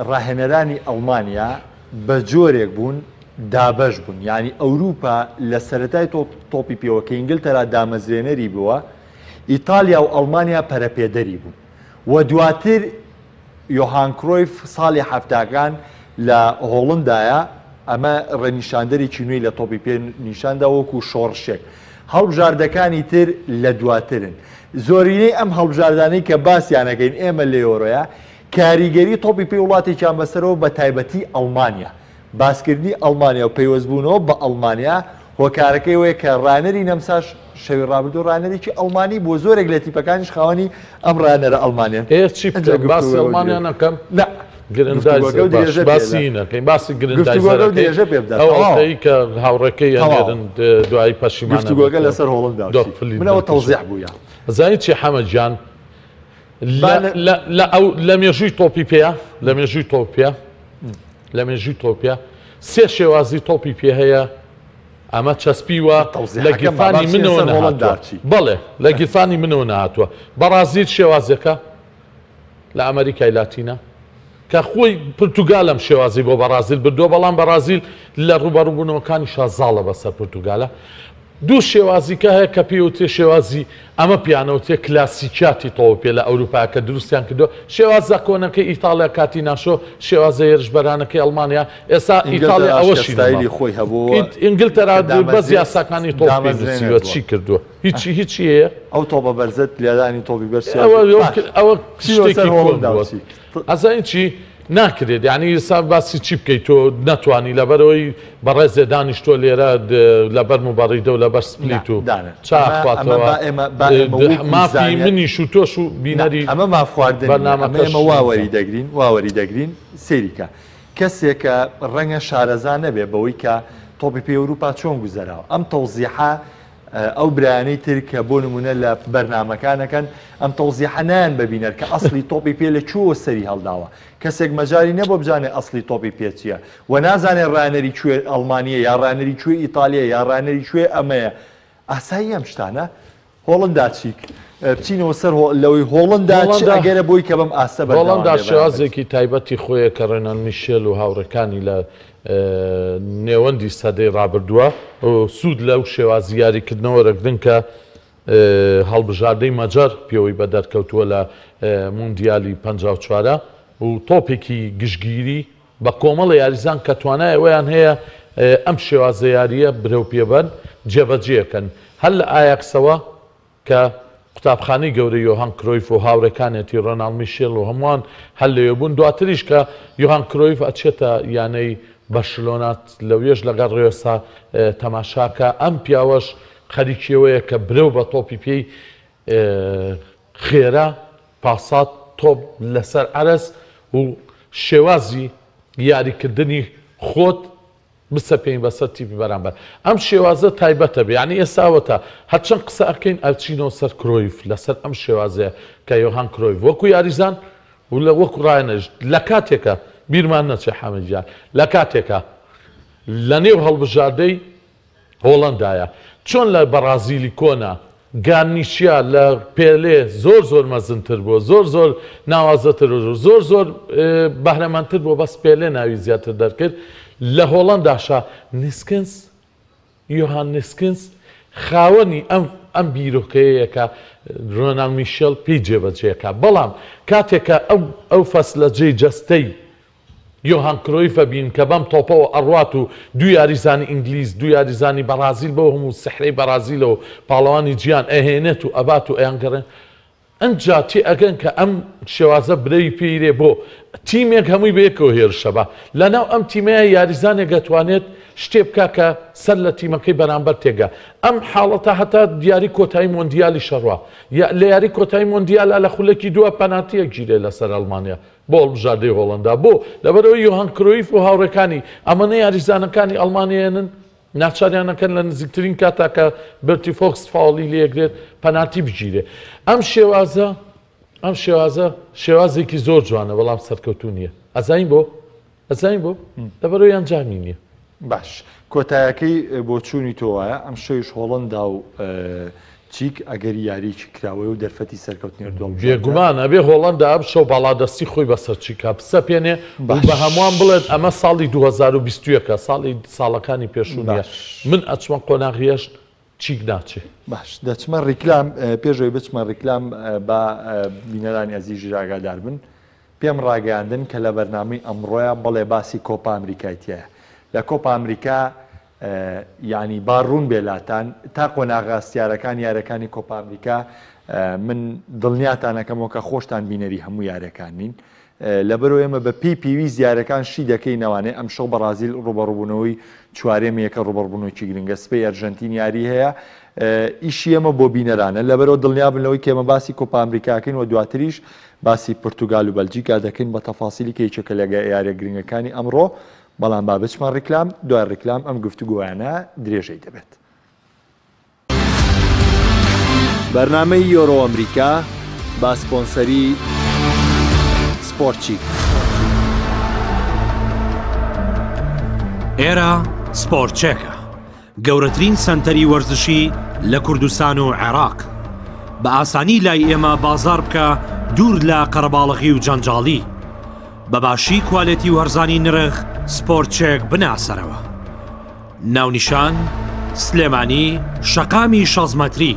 Speaker 1: ڕاهێنەرانی ئەڵمانیا بە جۆرێک بوون دابەش بوون یانی ئەوروپا لە سەرەتای تۆپی پێوە کە ئینگلتەرا دامەزرێنەری بووە ئیتالیا و ئەڵمانیا پەرەپێدەری بوون و دواتر یۆهان کرۆیف ساڵی حەفتاکان لە هۆڵندایە ئەمە ڕێنیشاندەرێکی نوێی لە تۆپی پێ نیشاندا وەکو شۆڕشێک هەڵبژاردەکانی تر لە دواترن زۆرینەی ئەم هەڵبژاردانەی کە باسیانەکەین ئێمە لە یۆرۆیە کاریگەری تۆپی پێی وڵاتێکیان بەسەرەوە بە تایبەتی ئەڵمانیا باسکردنی ئەڵمانیا و پەیوەستبوونەوە بە ئەڵمانیا هۆکارەکەی ئەوەیە کە ڕانەری نەمساش شەوی ڕابردوو ڕانەرێکی ئەڵمانی بووە، زۆرێک لە تیپەکانیش خاوەنی ئەم ڕانەرە ئەڵمانیان.
Speaker 4: ئێ چی
Speaker 1: ئەنجا
Speaker 4: بکەم باسی
Speaker 1: گفتوگۆکە و
Speaker 4: ئەڵمانیا
Speaker 1: درێژە
Speaker 4: نەکەم؟
Speaker 1: نا
Speaker 4: گرندایزەر
Speaker 1: گفتوگۆکە و
Speaker 4: باش
Speaker 1: درێژە پێ
Speaker 4: باسی
Speaker 1: بدە.
Speaker 4: نەکەین باسی
Speaker 1: گفتوگۆکە و
Speaker 4: گرندایزەرەکەی
Speaker 1: درێژە پێ بدە
Speaker 4: ئەو
Speaker 1: تەواو.
Speaker 4: ئەڵقەی کە هاوڕێکەی
Speaker 1: تەواو.
Speaker 4: ئەنێرن دوایی پەشیمان
Speaker 1: گفتوگۆکە
Speaker 4: ئەبێتەوە.
Speaker 1: لەسەر هۆڵندا و
Speaker 4: دۆخ
Speaker 1: چی.
Speaker 4: فلیت
Speaker 1: من ئەوە
Speaker 4: دەکوژێ.
Speaker 1: تەوزیح بوو یا.
Speaker 4: ئەزانی چی حەمە گیان
Speaker 1: با
Speaker 4: لە
Speaker 1: نە
Speaker 4: لە لە ئەو لە مێژووی تۆپی پێیا لە مێژووی تۆپی پێیا لە مێژووی تۆپی پێیا. سێ شێوازی تۆپی پێ هەیە ئەمە چەسپیوە لە گیرفانی منەوە نەهاتووە بەڵێ لە گیرفانی منەوە نەهاتووە بەڕازیل شێوازێکە لە ئەمریکای لاتینە کە خۆی پرتوگال ئەم شێوازی بۆ بەڕازیل بردووە بەڵام بەڕازیل لە ڕووبەڕووبوونەوەکانیشا زاڵە بەسەر پرتوگالە دوو شێوازی کە هەیە کە پێی وترێ شێوازی ئەمە پێیان ئەوترێ کلاسیکیاتی تۆپێ لە ئەوروپا کە دروستیان کردووە شێوازە کۆنەکەی ئیتاڵیا کاتیناشۆ شێوازە هێرشبەرانەکەی ئەڵمانیا ئێستا ئیتاڵیا
Speaker 1: ئینگلتەراش کە
Speaker 4: ئەوەشی نەما
Speaker 1: ستایلی خۆی هەبوو
Speaker 4: ئینگلتەرا
Speaker 1: کە
Speaker 4: بەس
Speaker 1: دامەزرێ
Speaker 4: یاساکانی تۆپی
Speaker 1: دامەزرێنێت
Speaker 4: نووسیوە
Speaker 1: بووە
Speaker 4: چی کردووە هیچی هیچی هەیە
Speaker 1: ئەو تۆپە بەرزەت لێدانی تۆپی بەرز
Speaker 4: ئەوە
Speaker 1: شێوازی باش
Speaker 4: ئەوە
Speaker 1: بچینەوە سەر
Speaker 4: شتێکی کۆن
Speaker 1: هۆڵندا و
Speaker 4: بووە
Speaker 1: چی
Speaker 4: ئەزانی چی ناکرێت یانی ئێستا باسی چی بکەیت تۆ نەتوانی لەبەرەوەی بەڕێزێ دانیشتووە لێرە لەبەر موبەڕیدە و لەبەر
Speaker 1: نا
Speaker 4: سپلیت و
Speaker 1: دانە
Speaker 4: چا
Speaker 1: ئەمە ئەمە
Speaker 4: ئەخواتەوە
Speaker 1: با ئێمە با ئێمە وەکو
Speaker 4: مافی
Speaker 1: زانیار
Speaker 4: منیش و تۆش و
Speaker 1: نا
Speaker 4: بینەری
Speaker 1: ئەمە ماف خواردن نییە ئەمە
Speaker 4: بەرنامەکەش
Speaker 1: ئێمە وا وەری
Speaker 4: نازانم.
Speaker 1: دەگرین وا وەری دەگرین سەیری کە کەسێکە ڕەنگە شارەزا نەبێ بەوەی کە تۆپی پێی ئەوروپا چۆن گوزەراوە ئەم تەوزیحە ئەو برایانەی تر کە بۆ نمونە لە بەرنامەکانەکەن ئەم تەوزیحە نایەن بە بینەر کە ئەسڵی تۆپی پێ لە کوێوە سەری هەڵداوە کەسێک مەجالی نەبووە بزانێ ئەسڵی تۆپی پێ چییە و نازانێ ڕانەری کوێ ئەڵمانییە یا ڕانەری کوێ ئیتالیە یا ڕانەری کوێ ئەمەیە ئاسایی ئەم شتانە هۆڵندا چیک بچینەوە سەر لەوەی هۆڵندا چ ئەگەرە بۆی کە بەم ئاستە بەردەوام
Speaker 4: هۆڵندا
Speaker 1: بێ بەرامبەر
Speaker 4: شێوازێکی تایبەتی خۆیە کە ڕێنان میشێل و هاوڕێکانی لە نێوەندی سەدەی ڕابردووە سوود لەو شێوازی یاریکردنەوە وەرەگرن کە هەڵبژاردەی مەجەر پێوەی بەدەرکەوتووە لە مۆندیالی 54 و تۆپێکی گشتگیری بە کۆمەڵە یاریزان کە توانای ئەوەیان هەیە ئەم شێوازە یارییە برەو پێبەن جێبەجێکەن هەر لە ئایاکسەوە کە قوتابخانەی گەورەی یۆهان کرۆیف و هاوڕێکانیەتی ڕۆناڵد میشێل و هەمووان هەر لەوێ بوون، دواتریش کە یۆهان کرۆیف ئەچێتە یانەی بەرشلۆنە لەوێش لەگەڵ ڕێسا تەماشاکە، ئەم پیاوەش خەریکی ئەوەیە کە برەو بە تۆپی پێی خێرا پاسات تۆپ لەسەر عەرز و شێوازی یاریکردنی خۆت بسەپێین بەسەر تیپی بەرامبەر ئەم شێوازە تایبەتە بێ یانی ئێستا ئەوەتا هەرچەند قسە ئەکەین ئەچینەوە سەر کرۆیف لەسەر ئەم شێوازەیە کە یۆهان کرۆیف وەکو یاریزان و لە وەکو ڕایەنەریش لە کاتێکە بیرمان نەچێ حامد گیان لە کاتێکە لە نێو هەڵبژاردەی هۆڵەندایە چۆن لە بەڕازیلی کۆنا گانیچیا لە پێلێ زۆر زۆر مەزنتر بووە زۆر زۆر ناوازەتر و زۆر زۆر بەهرەمەندتر بووە بەس پێلێ ناوی زیاتر دەرکرد لە هۆڵەنداشا نیسکنس یۆهان نیسکنس خاوەنی ئەم ئەم بیرۆکەیەیە کە رۆناڵد میشێل پێی جێبەجێکا بەڵام کاتێک کە ئەو ئەو فەسلە جێی جەستەی یۆهان کرۆیف ئەبین کە بەم تۆپەوە ئەڕوات و دوو یاریزانی ئینگلیز، دوو یاریزانی بەڕازیل بەو هەموو سحرەی بەڕازیلەوە پاڵەوانی جیهان ئەهێنێت و ئەبات و ئەیانگەڕێن ئنجا تێئەگەن کە ئەم شێوازە برەوی پێی رێ بۆ تیمێک هەمووی بەیەکەوە هێرشەبا لەناو ئەم تیمەیە یاریزانێک ئەتوانێت شتێ بکا کە سەر لە تیمەکەی بەرامبەر تێگا ئەم حاڵەتە هەتا یاری کۆتایی مۆندیالیش ئەڕوا لە یاری کۆتایی مۆندیالا لە خولەکی دووە پەناتیەک گیرێ لەسەر ئەڵمانیا بۆ هەڵبژاردەی هۆڵەندا بۆ؟ لەبەرئەوەی یۆهان کرۆیف و هاوڕێکانی ئەمەنە یاریزانەکانی ئەڵمانیایەنن ناچاریان ئەکەن لە نزیکترین کاتا کە بێرتی فۆکس فاوڵی لێگرێت پەنالتی بگیرێ. ئەم شێوازە ئەم شێوازە شێوازێکی زۆر جوانە بەڵام سەرکەوتوو نییە. ئەزانین بۆ؟ ئەزانی بۆ؟ لەبەرئەوەی ئەنجامی نییە.
Speaker 1: باش کۆتایەکەی بۆچوونی تۆ وایە ئەمشەویش هۆڵەندا و چیک ئەگەری یارییەکی کراوەیە و دەرفەتی سەرکەوتنی هەردوو هەڵبژاردە.
Speaker 4: بێگومان ئەبێ هۆڵەندا ئەمشەو باڵادەستی خۆی بەسەر چیکا بسەپێنێ و
Speaker 1: باش.
Speaker 4: بە هەمووان بڵێت ئەمە ساڵی 2021 ە ساڵی ساڵەکانی پێشوو نییە
Speaker 1: باش.
Speaker 4: من ئەچمە قۆناغی هەشت چیک ناچێ.
Speaker 1: باش دەچمە ڕیکلام پێش ئەوەی بچمە ڕیکلام با بینەرانی ئەزیزیش ئاگادار بن پێم ڕاگەیاندن کە لە بەرنامەی ئەمڕۆیا بەڵێ باسی کۆپا ئەمریکای تیایە لە کۆپا ئەمریکا یانی با ڕوون بێ لاتان تا قۆناغە هەستیارەکان یارەکانی کۆپا ئەمریکا من دڵنیاتان ئەکەمەوە کە خۆشتان بینەری هەموو یارەکان نین لەبەرئەوە ئێمە بە پێی پێویست یارەکان شی دەکەینەوانێ ئەمشەو بەڕازیل ڕوبەڕوبوونەوەی چوارێمیەکە ڕوبەڕبوونەوەکی گرنگە سبەی ئەرژەنتین یاری هەیە ئیشی ئێمە بۆ بینەرانە لەبەرئەوە دڵنیابن لەوەی کە ئێمە باسی کۆپا ئەمریکاکەین و دواتریش باسی پرتوگال و بەلجیکا دەکەین بە تەفاسیلی کە یەکێکە لە یاریە گرنگەکانی ئەمڕۆ بەڵام با بچمە ڕیکلام دوای ڕیکلام ئەم گفتوگۆیانە درێژەی دەبێت. بەرنامەی یۆرۆ ئەمریکا بە سپۆنسەری سپۆرتچیک.
Speaker 2: ئێرە سپۆرت چێکە، گەورەترین سەنتەری وەرزشی لە کوردستان و عێراق. بە ئاسانی لای ئێمە بازاڕ بکە دوور لە قەرەباڵغی و جەنجاڵی. بە باشی کوالێتی و هەرزانی نرخ سپۆرت چێک بناسەرەوە. ناونیشان، سلێمانی، شەقامی شەست مەتری،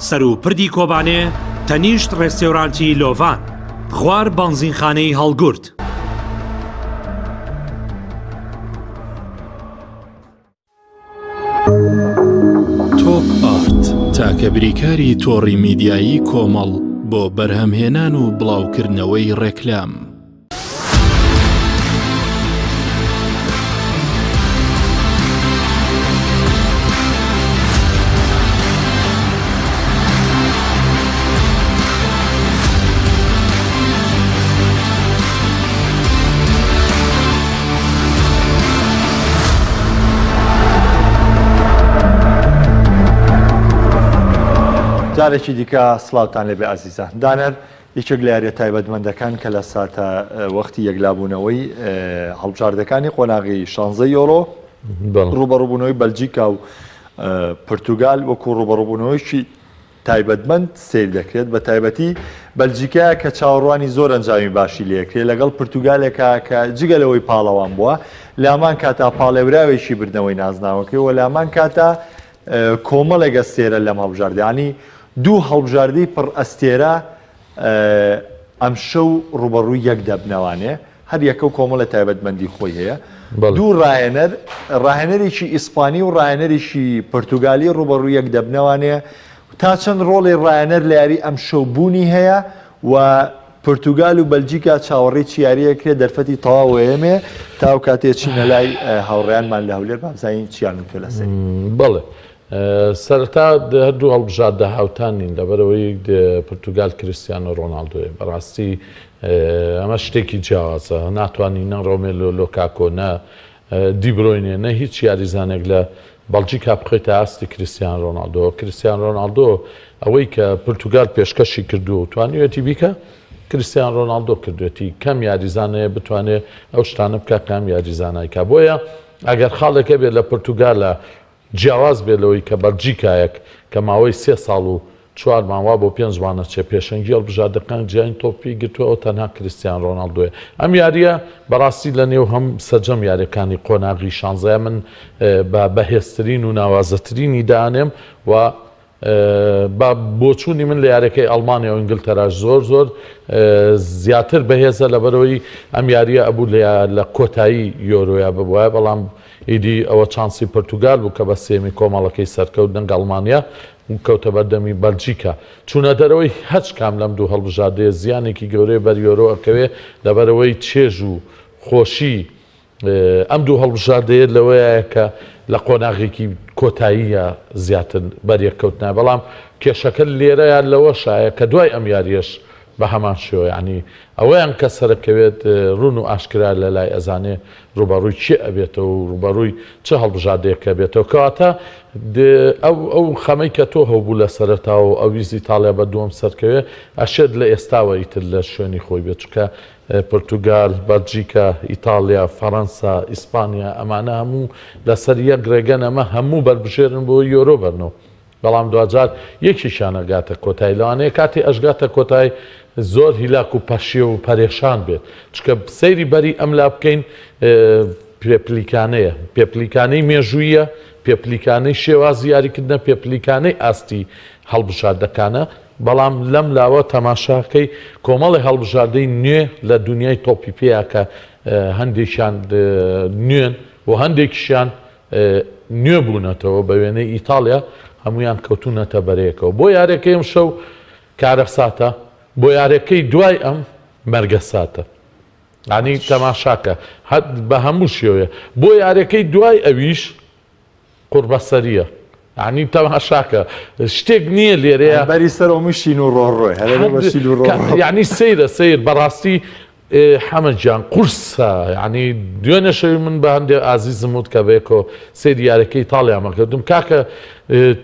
Speaker 2: سەروو پردی کۆبانێ، تەنیشت ڕێستێورانتی لۆڤان، خوار بەنزینخانەی هەڵگورد.
Speaker 3: تۆپ ئارت تاکە بریکاری تۆڕی میدیایی کۆمەڵ بۆ بەرهەمهێنان و بڵاوکردنەوەی ڕێکلام.
Speaker 1: جارێکی دیکە سڵاوتان لێبێ ئازیزان. دانەر یەکێک لە یاریە تایبەتمەندەکان کە لە ساتە وەختی یەکلابوونەوەی هەڵبژاردەکانی قۆناغی شانزە یۆرۆ ڕوبەڕوبوونەوەی بەلجیکا و پرتوگال وەکو ڕوبەڕوبوونەوەیکی تایبەتمەند سەیر دەکرێت بە تایبەتی بەلجیکایە کە چاوەڕوانی زۆر ئەنجامی باشی لێکرێت لەگەڵ پرتوگالێکا کە جگە لەوەی پاڵەوان بووە لامان کاتا پاڵێوراوێکی بردنەوەی نازناوەکەی و لامان کاتا کۆمەڵێک ئەستێرە لەم هەڵبژاردە یانی دوو هەڵبژاردەی پڕ ئەستێرە ئەمشەو ڕوبەڕووی یەک دەبنەوانێ هەر یەکە و کۆمەڵێ تایبەتمەندی خۆی هەیە دوو ڕاهێنەر ڕاهێنەرێکی ئیسپانی و ڕاهێنەرێکی پرتوگالی ڕوبەڕووی یەک دەبنەوانێ تا چەند ڕۆڵی ڕاهێنەر لە یاری ئەمشەو بوونی هەیە و پرتوگال و بەلجیکا چاوەڕێی چ یارییەک کرێت دەرفەتی تەواو وەیەمێ تا ئەو کاتەی چینە لای هاوڕێیانمان لە هەولێر با بزانین چیان وتوە لەسەری.
Speaker 4: بەڵێ سەرەتا هەردوو هەڵبژاردە هاوتان نین لەبەرئەوەی پرتوگال کریستیانۆ ڕۆناڵدۆیە بەڕاستی ئەمە شتێکی جیاوازە ناتوانین نە ڕۆمێلۆ لۆکاکۆ نە دیبرۆینێ نە هیچ یاریزانێک لە بەڵجیکا بخەیتە ئاستی کریستیان رۆناڵدۆ. کریستیان رۆناڵدۆ ئەوەی کە پرتوگال پێشکەشی کردووە و توانیویەتی بیکا، کریستیان رۆناڵدۆ کردوێتی. کەم یاریزان هەیە بتوانێ ئەو شتانە بکا کە ئەم یاریزانە ئەیکا. بۆیە ئەگەر خاڵێک هەبێت لە پرتوگالە جیاواز بێت لەوەی کە بەلجیکایەک کە ماوەی سێ ساڵ و چوار مان وا بۆ پێنج مان ئەچێ پێشەنگی هەڵبژاردەکان جیهانی تۆپی گرتووە ئەوە تەنها کریستیان ڕۆناڵدۆیە ئەم یارییە بەڕاستی لە نێو هەم سەرجەم یاریەکانی قۆناغی شانزەیە من بە بەهێزترین و ناوازەترینی دانێم و بە بۆچوونی من لە یاریەکەی ئەڵمانیا و ئینگلتەراش زۆر زۆر زیاتر بەهێزە لەبەرەوەی ئەم یاریە ئەبوو لە کۆتایی یۆرۆیا ببوایە بەڵام ئیدی ئەوە چانسی پرتوگال بوو کە بە سێمی کۆمەڵەکەی سەرکەوت نەک ئەڵمانیا و کەوتە بەردەمی بەلجیکا. چوونە دەرەوەی هەچ کام لەم دوو هەڵبژاردەیە زیانێکی گەورەی بەر یۆرۆ ئەکەوێ، لەبەرئەوەی چێژ و خۆشی ئەم دوو هەڵبژاردەیە لەوەیایە کە لە قۆناغێکی کۆتاییە زیاتر بەریەککەوتنە، بەڵام کێشەکە لێرەیا لەوەشایە کە دوای ئەم یارییەش بە هەمان شێوە یانی ئەوەیان کە سەرەکەوێت ڕوون و ئاشکرا لە لای ئەزانێ ڕووبەڕووی کێ ئەبێتەوە و ڕووبەڕووی چ هەڵبژاردەیەک ئەبێتەوە کەواتە ئەو ئەو خەمەی کە تۆ هەوبوو لە سەرەتاوە و ئەویست ئیتاڵیا بە دووەم سەرکەوێ ئەشێت لە ئێستاوە ئیتر لە شوێنی خۆی بێت چونکە پرتوگال، بەلجیکا، ئیتاڵیا، فەرەنسا، ئیسپانیا ئەمانە هەموو لەسەر یەک ڕێگەن ئەمە هەموو بەربژێرن بۆ یۆرۆ بەرنەوە. بەڵام دواجار یەکێکیان ئەگاتە کۆتایی لەوانەیە کاتی ئەشگاتە کۆتای زۆر هیلاک و پەشێو و پەرێشان بێت چونکە سەیری بەری ئەم لا بکەین پێپلیکانەیە پێپلیکانەی مێژوویە پێپلیکانەی شێوازی یاریکردنە پێپلیکانەی ئاستی هەڵبژاردەکانە بەڵام لەم لاوە تەماشاکەی کۆمەڵی هەڵبژاردەی نوێ لە دنیای تۆپی پێیا کە هەندێکیان نوێن و هەندێکیشیان نوێ بوونەتەوە بە وێنەی ئیتاڵیا هەموویان کەوتوونەتە بەرەیەکەوە بۆ یارەکەی ئەمشەو کارەساتە بۆ یارەکەی دوای ئەم مەرگەساتە ینی تەماشاکە هەر بە هەموو شێوەیە بۆ یارەکەی دوای ئەویش قوڕبەسەریە ینی تەماشاکە شتێک نییە لێرەیە
Speaker 1: بەری سەرەوە مشین و ڕۆڕۆی
Speaker 4: یعنی سەیرە سیر بەڕاستی ئێ حەمە گیان قورسە یانی دوێنێ شەوی من بە هەندێ ئازیزم وت کە بەیەکەوە سەیری یاریەکەی ئیتاڵیامان کرد وتم کاکە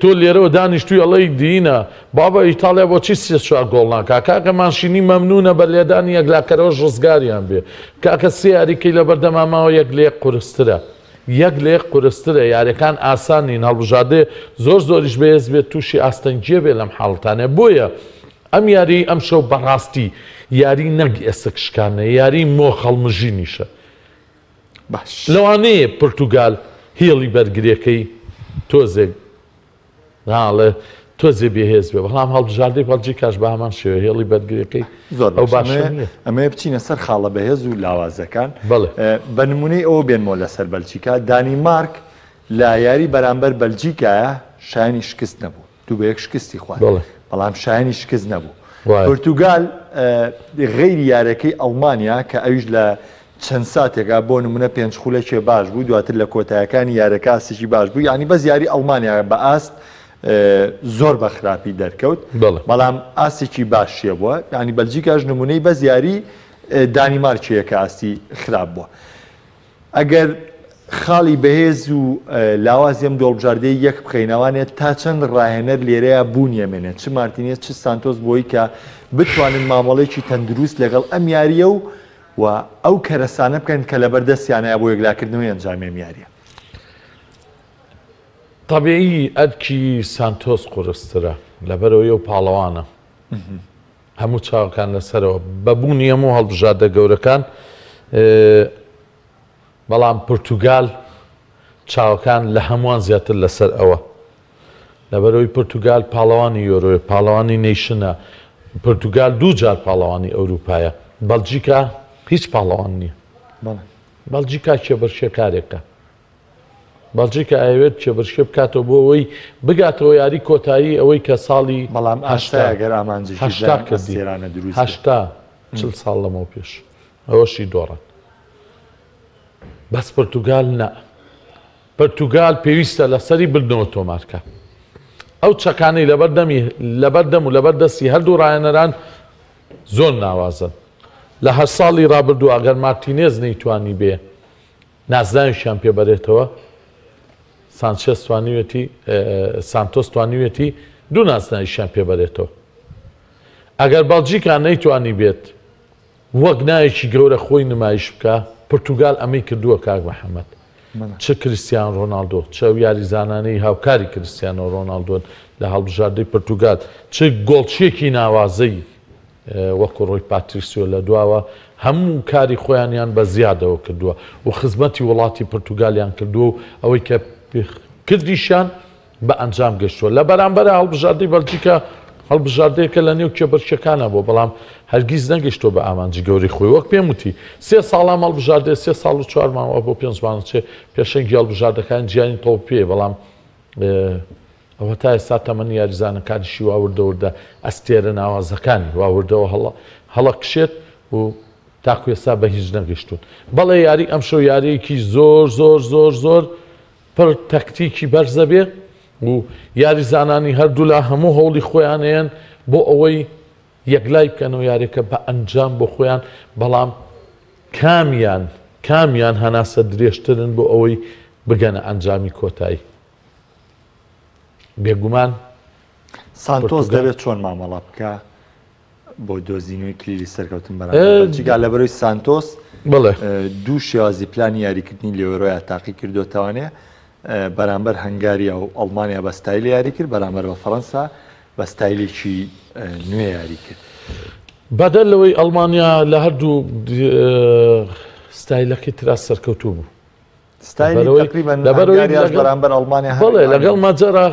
Speaker 4: تۆ لێرەوە دانیشتووی ئەڵێی دینە بابە ئیتاڵیا بۆچی سێ چوار گۆڵ ناکا کاکە مانشینی مەمنونە بە لێدانی یەکلاکەرەوەش ڕزگاریان بێ کاکە سێ یاریکەی لەبەردەما ماوە یەک لە یەک قورسترە. یەک لە یەک قورسترە، یاریەکان ئاسان نین، هەڵبژاردەیە زۆر زۆریش بەهێز بێت تووشی ئاستەنگیە بێ لەم حاڵەتانە، بۆیە ئەم یاریەی ئەمشەو بەڕاستی یاری نەک ئێسک شکاندنە، یاری مۆخ هەڵمژینیشە.
Speaker 1: باش.
Speaker 4: لەوانەیە پرتوگال هێڵی بەرگریەکەی تۆزێک ناڵێ تۆزێ بێهێز بێ بەڵام هەڵبژاردەی بەلجیکاش بە هەمان شێوە هێڵی بەرگریەکەی
Speaker 1: زۆر
Speaker 4: ئەو
Speaker 1: باشە
Speaker 4: باشە نییە.
Speaker 1: ئەمەیە بچینە سەر خاڵە بەهێز و لاوازەکان.
Speaker 4: بەڵێ.
Speaker 1: بە نمونەی ئەوە بێنمەوە لەسەر بەلجیکا، دانیمارک لە یاری بەرامبەر بەلجیکایە شایانی شکست نەبوو، 2-1 شکستی خوارد،
Speaker 4: بەڵێ.
Speaker 1: بەڵام شایانی شکست نەبوو.
Speaker 4: وایە.
Speaker 1: پرتوگال غەیری یارەکەی ئەڵمانیا کە ئەویش لە چەند ساتێکا بۆ نمونە 5 خولەکێ باش بوو، دواتر لە کۆتایەکانی یارەکە ئاستێکی باش بوو، یعنی بەس یاری ئەڵمانیا بە ئاست زۆر بە خراپی دەرکەوت، بەڵام ئاستێکی باشیە بووە. یعنی بەلجیکاش نمونەی بەس یاری دانیمارکیە کە ئاستی خراپ بووە. ئەگەر خاڵی بەهێز و لاوازی ئەم دۆڵبژاردەی یەک بخەینەوانێت تا چەند ڕاهێنەر لێرەیە بوونیەمێنێت، چ مارتینێز چ سانتۆس، بۆی کە بتوانن مامەڵێکی تەندروست لەگەڵ ئەم یاریە و ئەو کەرەسانە بکەن کە لەبەردەستیانەیە بۆ یەکلاکردنەوەی ئەنجامی ئەم یاریە.
Speaker 4: طبیعی ئەرکی سانتۆس قورسترە لەبەرەوەی ئەو پاڵەوانە، هەموو چاوەکان لەسەرەوە بە بوونی هەموو هەڵبژاردە گەورەکان، بەڵام پرتوگال چاوەکان لە هەمووان زیاتر لەسەر ئەوە، لەبەرەوەی پرتوگال پاڵەوانی یۆرۆیە، پاڵەوانی نەیشنە، پرتوگال دوو جار پاڵەوانی ئەوروپایە، بەلجیکا هیچ پاڵەوان نییە. بەلجیکا کێبەرکێکارێکە، بەلجیکا ئەیەوێت کێبەرکێ بکاتەوە بۆ ئەوەی بگاتەوە یاری کۆتایی ئەوەی کە ساڵی
Speaker 1: بەڵام ئاستا ئەگەر ئامانجێکی
Speaker 4: 80
Speaker 1: لە
Speaker 4: کردی،
Speaker 1: ئەستێرانە دروست بێت.
Speaker 4: 80 40 ساڵ لەمەو پێش ئەوەشی دۆڕان. بەس پرتوگال نا، پرتوگال پێویستە لەسەری بردنەوە تۆمارکە. ئەو چەکانەی لەبەردەم و لەبەر دەستی هەردوو ڕاهێنەران زۆر ناوازن. لە هەر ساڵی ڕابردوو ئەگەر مارتینێز نەیتوانی بێ نازناویشیان پێبەرێتەوە، سانچێز توانیوێتی، سانتۆس توانیوێتی دوو نازناویشیان پێبەرێتەوە. ئەگەر بەلجیکا نەیتوانی بێت وەک ناوێکی گەورە خۆی نمایش بکە، پرتوگال ئەمەی کردووە کاک محەممەد. چ کریستیان ڕۆناڵدۆ، چ ئەو یاریزانانەی هاوکاری کریستیانۆ ڕۆناڵدۆن لە هەڵبژاردەی پرتوگال، چ گۆڵچیەکی ناوازەی وەکو ڕۆی پاتریسیۆ لە دواوە، هەموو کاری خۆیانیان بە زیادەوە کردووە و خزمەتی وڵاتی پرتوگالیان کردووە و ئەوەی کە کردیشیان بە ئەنجام گەشتووە. لە بەرامبەر هەڵبژاردەی بەلجیکا هەڵبژاردەیەکە لە نێو کێبەرکێکانە بووە، بەڵام هەرگیز نەگەیشتووە بە ئامانجی گەورەی خۆی. وەک پێم وتی 3 ساڵام هەڵبژاردەیە، 3 ساڵ و 4 مانگ بۆ 5 مانگ چێ پێشەنگی هەڵبژاردەکانی جیهانی تۆپی، بەڵام ئەوە تا ئێستا تەمەنی یاریزانەکانیشی وا وردە وردە ئەستێرە ناوازەکانی وا وردەوە هەڵەکشێت و تاکو ئێستا بە هیچ نەگەیشتوون. بەڵێ یاری ئەمشەو یاریەکی زۆر زۆر زۆر زۆر پڕ تەکتیکی بەرزە بێ و یاریزانانی هەردوولا هەموو هەوڵی خۆیانەیەن بۆ ئەوەی یەکلای بکەنەوە یاریەکە بە ئەنجام بۆ خۆیان، بەڵام کامیان هەناسە درێژترن بۆ ئەوەی بگەنە ئەنجامی کۆتایی. بێگومان
Speaker 1: سانتۆس دەبێت چۆن مامەڵە بکە بۆ دۆزینەوەی کلیلی سەرکەوتن بەرامبەر بەلجیکا؟ لە بەرەوەی سانتۆس دوو شێوازی پلانی یاریکردنی لێۆرۆیا تاقی کردوتوانێ، بەرامبەر هەنگاریا و ئەڵمانیا بە ستایلی یاری کرد، بەرامبەر بە فەرەنسا بە ستایلێکی نوێ یاری کرد.
Speaker 4: بەدەر لەوەی ئەڵمانیا لە هەردوو ستایلەکەی ترا سەرکەوتوو بوو.
Speaker 1: ستایلی تقریبا هەنگاریاش بەرامبەر ئەڵمانیا
Speaker 4: بەڵێ لەگەڵ مەجەرا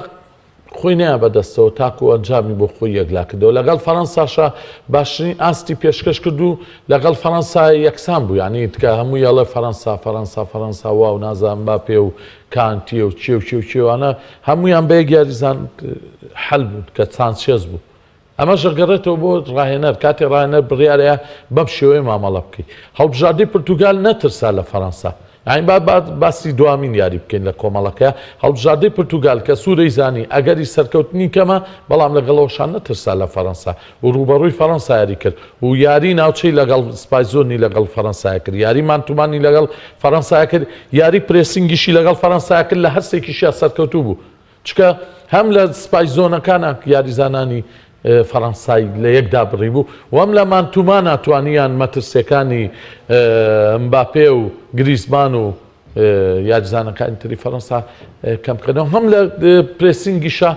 Speaker 4: خۆی نیا بەدەستەوە تاکو ئەنجامی بۆ خۆی یەکلا کردەوە. لەگەڵ فەرەنساشا باشترین ئاستی پێشکەش کرد و لەگەڵ فەرەنسا یەکسان بوو. یعنی تکە هەموو یاڵێ فەرەنسا فەرەنسا فەرەنسا واو نازانم مباپێ و کانتیە و چێ و چێ و چێوانە هەمویان بە یەک یاریزان حەل بوون کە سانچێز بوو. ئەمەش ئەگەڕێتەوە بۆ ڕاهێنەر، کاتێ ڕاهێنەر بڕیارەیە بەم شێوەیە مامەڵە بکەیت. هەڵبژاردەی پرتوگال نەترسا لە فەرەنسا. یعنی با باسی دوامین یاری بکەین لە کۆمەڵەکە. هەڵبژاردەی پرتوگال کە سوورەی زانی ئەگەری سەرکەوتنی کەمە، بەڵام لەگەڵەوەشان نەترسا لە فەرەنسا و ڕووبەڕووی فەرەنسا یاری کرد و یاری ناوچەی لەگەڵ سپایزۆنی لەگەڵ فەرەنسا کرد، یاری مانتومانی لەگەڵ فەرەنسا کرد، یاری پرێسینگیشی لەگەڵ فەرەنسا کرد، لە هەرسێکیشیا سەرکەوتوو بوو. چکە هەم لە سپایزۆنەکانە یاریزانانی فەرەنسای لە یەکدا بڕی بوو وەم لە مانتومانە توانیان مەترسیەکانی مباپێ و گریزمان و یاریزانەکانی تری فەرەنسا کەم بکەنەوە هەم لە pressing یشا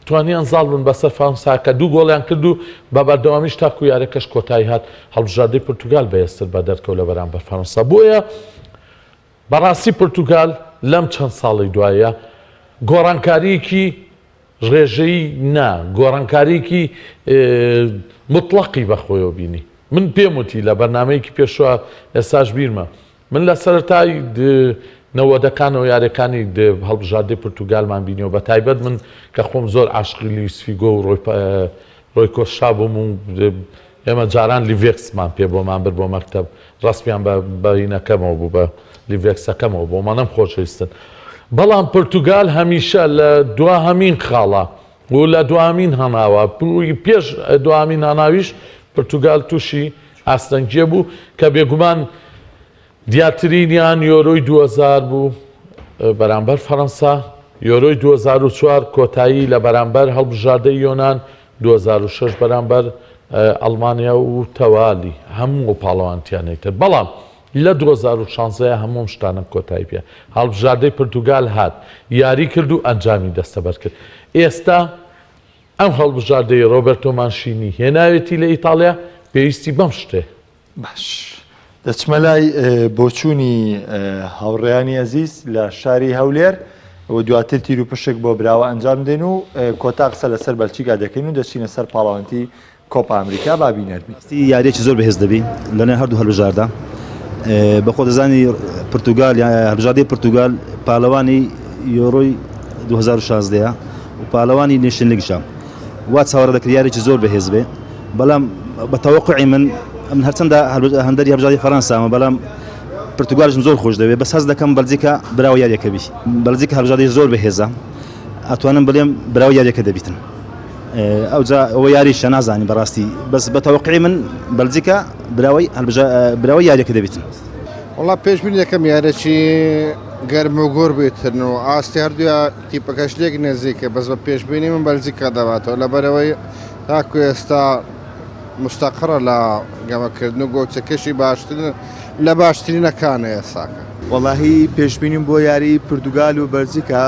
Speaker 4: توانیان زاڵ بن بەسەر فەرەنسا کە دوو گۆڵیان کرد و بە بەردەوامیش تاکو یارەکەش کۆتایی هات هەڵبژاردەی پرتوگال بەهێزتر بە دەرکەوت لە بەرامبەر فەرەنسا بۆیە بەڕاستی پرتوگال لەم چەند ساڵی دوایە گۆڕانکاریەکی ڕێژەیی نا گۆڕانکاریەکی مطلقی بەخۆیەوە بینی من پێم وتی لە بەرنمەیەکی پێشوە ئێستاش بیرمە من لە سەرەتای نەوەدەکانەوە یاریەکانی هەڵبژاردەی پرتوگالمان بینیەوە بە تایبەت من کە خۆم زۆر عاشقی لویس فیگۆ و ڕۆی کۆشا بووم و ئێمە جاران لیڤێکسمان پێ بۆمان برد بۆ مەکتەب ڕەسمیان بە بەینەکەمەوە بوو بە لیڤێکسەکەمەوە بۆ مانم خۆشەویستن بەڵام پرتوگال هەمیشە لە دواهەمین خاڵە و لە دواهەمین هەناوە پێش دواهەمین هەناویش پرتوگال تووشی ئاستەنگیە بوو کە بێگومان دیارترینیان یۆرۆی 2000 بوو بەرامبەر فەرەنسا، یۆرۆی 2004 کۆتایی لە بەرامبەر هەڵبژاردەی یۆنان، 2006 بەرامبەر ئەڵمانیا و تەوالی هەموو ئەو پاڵەوانتیانەی تر. بەڵام لە 2016 هەموو ئەم شتانە کۆتایی پێ هەڵبژاردەی پرتوگال هات، یاری کرد و ئەنجامی دەستەبەر کرد. ئێستا ئەم هەڵبژاردەی ڕۆبەرتۆ مانشینی هێناوێتی لە ئیتاڵیا پێویستی بەم شتەیە.
Speaker 1: باش دەچمە لای بۆچوونی هاوڕێیانی ئەزیز لە شاری هەولێر و دواتر تیروپشک بۆ براوە ئەنجام دێن و کۆتا قسە لەسەر بەلچیکا دەکەین و دەچینە سەر پاڵەوانتی کۆپا ئەمریکا با بینەر بین.
Speaker 5: ڕاستی یاریەکی زۆر بەهێز دەبی لەنێو هەردوو هەلبژاردە بەخۆ دەزانی پرتوگال هەلبژاردەی پرتوگال پالەوانی یۆرۆی 2016 و پالەوانی nation league یشە وا چاوەڕێ دەکرد یاریی زۆر بەهێز بێ بەڵام بە تەوەقعی من من هەرچەندە هەندەری هەبژاردی فەرەنسامە بەڵام پرتوگالشم زۆر خۆش دەوێت بەس هەست دەکەم بەلجیکا براوە یاریەکە بی بەلجیکا هەبژاردەی زۆر بەهێزە ئەتوانم بڵێم براوە یاریەکە دەبیتن ئەوجا ئەوە یاریشە نازانی بەڕاستی بەس بە تەوەقعی من بەلجیکا براوەی براوەی یاریەکە دەبیتن.
Speaker 6: وەڵا پێشبینی دەکەم یاریی گەرم و گوڕ بێتن و ئاستی هەردوو تیپەکەش لێک نزیکە بەس بە پێشبینی من بەلجیکا دەباتەوە لەبەرەوەی تاکو ئێستا مستەقڕە لە گەمەکردن و گۆچەکەشی باشترین لە باشترینەکانە ئێستاکە.
Speaker 7: وەڵاهی پێشبینیم بۆ یاری پرتوگال و بەلجیکا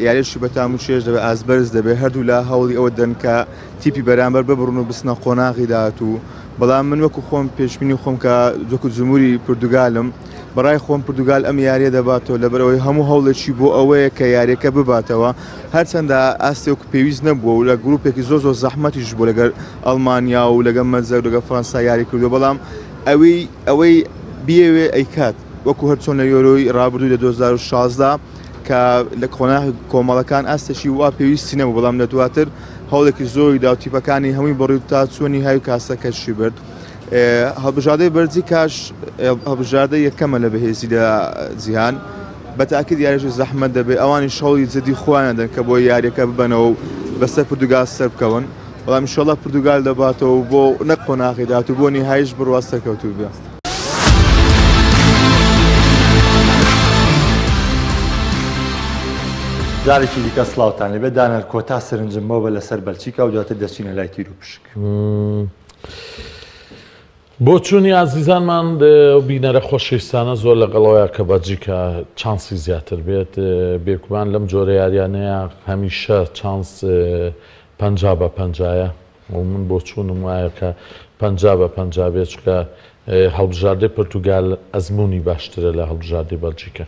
Speaker 7: یاریەکی بەتام و چێژ دەبێت ئاست بەرز دەبێت هەردوولا هەوڵی ئەوە دەن کە تیپی بەرامبەر ببڕن و بچنە قۆناغی داهاتوو بەڵام من وەکو خۆم پێشبینی خۆم کە وەکو جمهوری پرتوگالم بەڕای خۆم پرتوگال ئەم یاریە دەباتەوە لەبەرئەوەی هەموو هەوڵێکی بۆ ئەوەیە کە یاریەکە بباتەوە هەرچەندە ئاستێک پێویست نەبووە و لە گروپێکی زۆر زۆر زەحمەتیش بوو لەگەر ئەڵمانیا و لەگەر مەجەر لەگەر فەرەنسا یاری کردو بەڵام ئەوەی ئەوەی بیەوێ ئەیکات وەکو هەر چۆن لە یۆرۆی ڕابردوو لە 2016 کە لە قۆناغی کۆمەڵەکان ئاستێکی وا پێویستی نەبوو بەڵام لە دواتر هەوڵێکی زۆری دا و تیپەکانی هەمووی بڕی تا چوونی های کاسەکەشی برد. هەڵبژاردەی بەلجیکاش هەڵبژاردە یەکەمە لە بەهێزی لە جیهان بە تاکید یاریش زەحمەت دەبێت ئەوانی شەوڵی جدی خۆیان دەن کە بۆ یاریەکە ببەنەوە و بەسەر پرتوگال سەر بکەون بەڵام ئینشەڵا پرتوگال دەباتەوە بۆ نەک قۆناغی داهاتوو بۆ نیهایش بڕوا سەرکەوتوو بێ.
Speaker 1: جارێکی دیکە سڵاوتان لێبێت دانەر کۆتا سەرنجم بۆ بە لەسەر بەلچیکا و دواتر دەچینە لای تیر و پشک.
Speaker 4: بۆچوونی ئازیزانمان و بینەرە خۆشەویستانە زۆر لەگەڵەوەیە کە بەلجیکا چانسی زیاتر بێت بێگومان لەم جۆرە یاریانەیە هەمیشە چانس 50 بە پەنجایە و من بۆچوونم وایە کە 50 بە 50 بێت چونکە هەڵبژاردەی پرتوگال ئەزمموی باشترە لە هەڵبژاردەی بەلجیکا.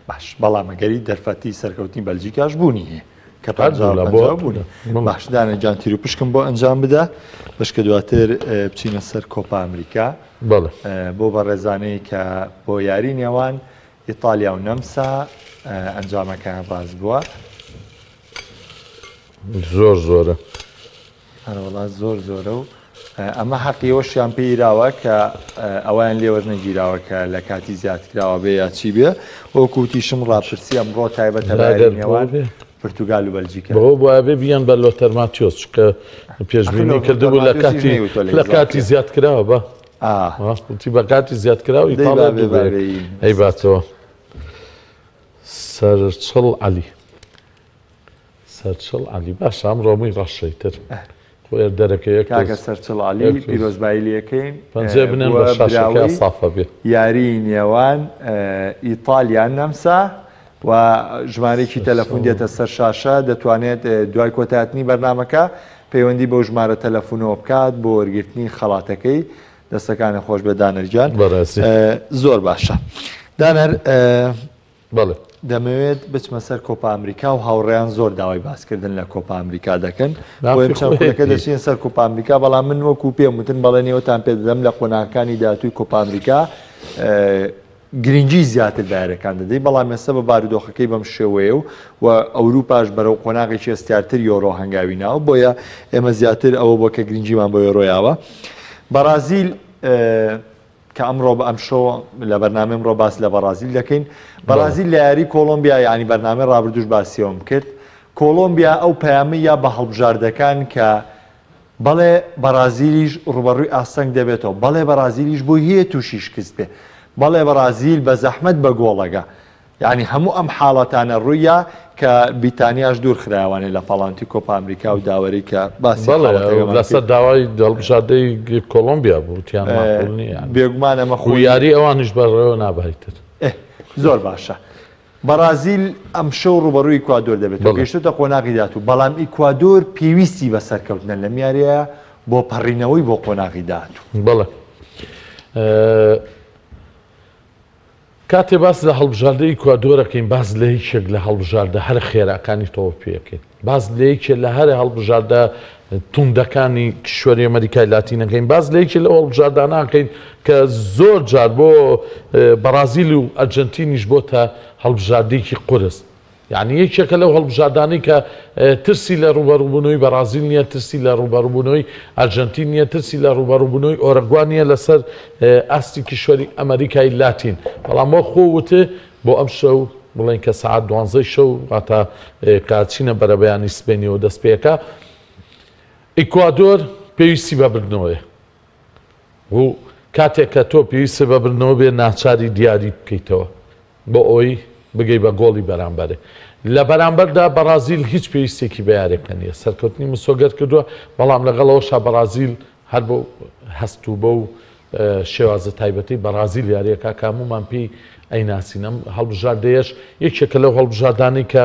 Speaker 1: باش بەڵام ئەگەری دەرفەتی سەرکەوتنی بەلجیکاش بوونی هەیە کە 50 بوونی باش دانە گیان تیر و پشکم بۆ ئەنجام بدە بەشکە دواتر بچینە سەر کۆپا ئەمریکا بۆ بەڕێزانەی کە بۆ یاری نێوان ئیتالیا و نەمسا ئەنجامەکەیان ڕاست بووە.
Speaker 4: زۆر زۆرە.
Speaker 1: ئەرەوەڵا زۆر زۆرە و ئەمە حەقی ئەوەشیان پێیراوە کە ئەویان لێ وەرنەگیراوە کە لە کاتی زیادکراوە بێ یا چی بێ وەکو وتیشم ڕاپرسی ئەمڕۆ تایبەتە بە یاری نێوان پرتوگال و بەلجیکا.
Speaker 4: بەوە بوایە بێ بیەن بە لۆتەر ماتیۆس چونکە پێشبینی کردبوو لە کاتی لە کاتی زیادکراوە بە وتی بە کاتی زیادکراوە ئیتاڵیا دوو بە یەک ئەیباتەوە. سەرچڵ عەلی سەرچڵ عەلی باشە ئەمڕۆ مووی ڕەشەی تر. خۆی دەرەکە یەک
Speaker 1: کاکە سەرچڵ عەلی پیرۆزبایی لێکەین
Speaker 4: پەنجەی بنێن بە شاشەکە سافە بێ.
Speaker 1: یاری نێوان ئیتالیا نەمسا و ژمارەیەکی تەلەفون دێتە سەر شاشە دەتوانێت دوای کۆتایهاتنی بەرنامەکە پەیوەندی بەو ژمارە تەلەفونەوە بکات بۆ وەرگرتنی خەڵاتەکەی. دەستەکانت خۆش بێت دانەر گیان. زۆر باشە دانەر.
Speaker 4: بەڵێ.
Speaker 1: دەمەوێت بچمە سەر کۆپا ئەمریکا و هاوڕێیان زۆر داوای باسکردن لە کۆپا ئەمریکا دەکەن. بۆیە چەند خولەکە دەچینە سەر کۆپا ئەمریکا، بەڵام من وەکو پێم وتن بەڵێنی ئەوەتان پێ دەدەم لە قۆناغەکانی داهاتووی کۆپا ئەمریکا گرنگی زیاتر بە یاریەکان دەدەین، بەڵام ئێستا بە بارودۆخەکەی بەم شێوەیە و و ئەوروپاش بەرەو قۆناغێکی هەستیارتر یۆرۆ هەنگاوی ناوە، بۆیە ئێمە زیاتر ئەوە بۆ کە گرنگیمان بە یۆرۆ یاوە. بەڕازیل کە ئەمڕۆ بە ئەمشەو لە بەرنامەی ئەمڕۆ باس لە بەڕازیل دەکەین. بەڕازیل لە یاری کۆڵۆمبیا یانی بەرنامەی ڕابردووش باسیەوەم کرد. کۆڵۆمبیا ئەو پەیامەی یا بە هەڵبژاردەکان کە بەڵێ بەڕازیلیش ڕووبەڕووی ئاستەنگ دەبێتەوە، بەڵێ بەڕازیلیش بۆی هەیە تووشی شکست بێ، بەڵێ بەڕازیل بە زەحمەت بە گۆڵەگە یانی هەموو ئەم حاڵەتانە ڕوویا کە بیتانیاش دوور خرایەوانێ لە پاڵاوتی کۆپا ئەمریکا و داوەری کە باسی
Speaker 4: بەڵێ حاڵەتەکەمان لەسەر کرد. داوای هەڵبژاردەی کۆڵۆمبیا بوو وتیان ماقوول نییە یانی.
Speaker 1: بێگومان ئەمە
Speaker 4: و
Speaker 1: خۆی
Speaker 4: یاری ئەوانیش بەڕێوە نابایتر.
Speaker 1: ئێ زۆر باشە بەڕازیل ئەمشەو ڕووبەڕووی ئیکوادۆر دەبێتەوە
Speaker 4: بەڵێ.
Speaker 1: گەیشتۆتە قۆناغی داهاتوو بەڵام ئیکوادۆر پێویستی بە سەرکەوتنە لەم یارییە بۆ پەڕینەوەی بۆ قۆناغی داهاتوو.
Speaker 4: بەڵێ. کاتێ باس لە هەڵبژاردەی ئیکوادۆر ئەکەین باس لە یەکێک لە هەڵبژاردە هەرە خێراکانی تۆپی پێ ئەکەین، باس لە یەکێ لە هەرە هەڵبژاردە توندەکانی کیشوەری ئەمریکای لاتین ئەکەین، باس لە یەکێ لەو هەڵبژاردانە ئەکەین کە زۆر جار بۆ بەڕازیل و ئەرجەنتینیش بۆتە هەڵبژاردەیەکی قورس. یانی یەکێکە لەو هەڵبژاردانەی کە ترسی لە ڕووبەڕووبوونەوەی بەڕازیل نییە، ترسی لە ڕووبەڕووبوونەوەی ئەرجەنتین نییە، ترسی لە ڕووبەڕووبوونەوەی ئۆرەگوا نییە لەسەر ئاستی کیشوەری ئەمەریکای لاتین. بەڵام وەک خۆ وت بۆ ئەمشەو بڵێن کە سەعات دوانزەی شەو واتە کە چینە بەرەبەیانی سبەینێوە دەست پێکا، ئیکوادۆر پێویستی بە بردنەوەیە و کاتێک کە تۆ پێویستت بە بردنەوە بێ ناچاری دیاری بکەیتەوە. بۆ ئەوەی بگەی بە گۆڵی بەرامبەر. لە بەرامبەردا بەڕازیل هیچ پێویستێکی بە یاریەکە نییە، سەرکەوتنی مسۆگەر کردووە، بەڵام لەگەڵ ئەوەشا بەڕازیل هەر بەو هەست و بەو شێوازە تایبەتەی بەڕازیل یاریەکە کە هەموومان پێی ئەیناسین. ئەم هەڵبژاردەیەش یەکێکە لەو هەڵبژاردانەی کە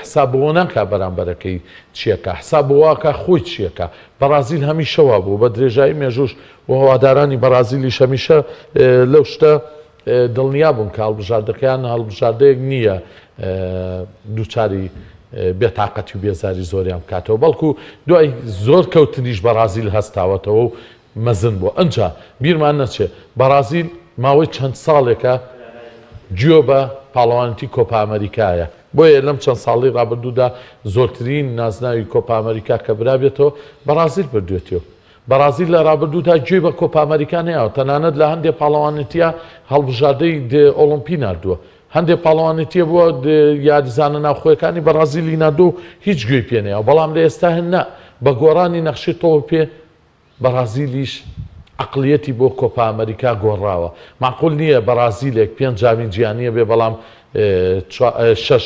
Speaker 4: حساب بەوە ناکا بەرامبەرەکەی چیەکا، حساب بەوە ئەکا خۆی چیەکا. بەڕازیل هەمیشە وابووە بە درێژایی مێژووش و هەوادارانی بەڕازیلیش هەمیشە لەو شتە دڵنیا بوون کە هەڵبژاردەکەیان هەڵبژاردەیەک نییە دووچاری بێتاقەتی و بێزاری زۆریان بکاتەوە، بەڵکو دوای زۆر کەوتنیش بەڕازیل هەستاوەتەوە و مەزن بووە. ئنجا بیرمان نەچێ بەڕازیل ماوەی چەند ساڵێکە گوێ بە پاڵەوانێتی کۆپا ئەمەریکایە، بۆیە لەم چەند ساڵەی ڕابردوودا زۆرترین نازناوی کۆپا ئەمەریکا کە برابێتەوە بەڕازیل بردوێتیەوە. بەڕازیل لە رابردوودا گوێی بە کۆپا ئەمەریکا نەیاوە، تەنانەت لە هەندێ پاڵەوانێتییە هەڵبژاردەی ئۆڵۆمپی ناردووە. هەندێ پاڵەوانێتییە بووە یاریزانە ناوخۆیەکانی بەڕازیلی ناردووە و هیچ گوێی پێ نەیاوە، بەڵام لە ئێستا نا، بە گۆڕانی نەخشەی تۆپی پێ بەڕازیلیش عەقڵیەتی بۆ کۆپا ئەمەریکا گۆڕاوە. مەعقول نییە بەڕازیلێک پێنج جامی جیهانییە بێ بەڵام شەش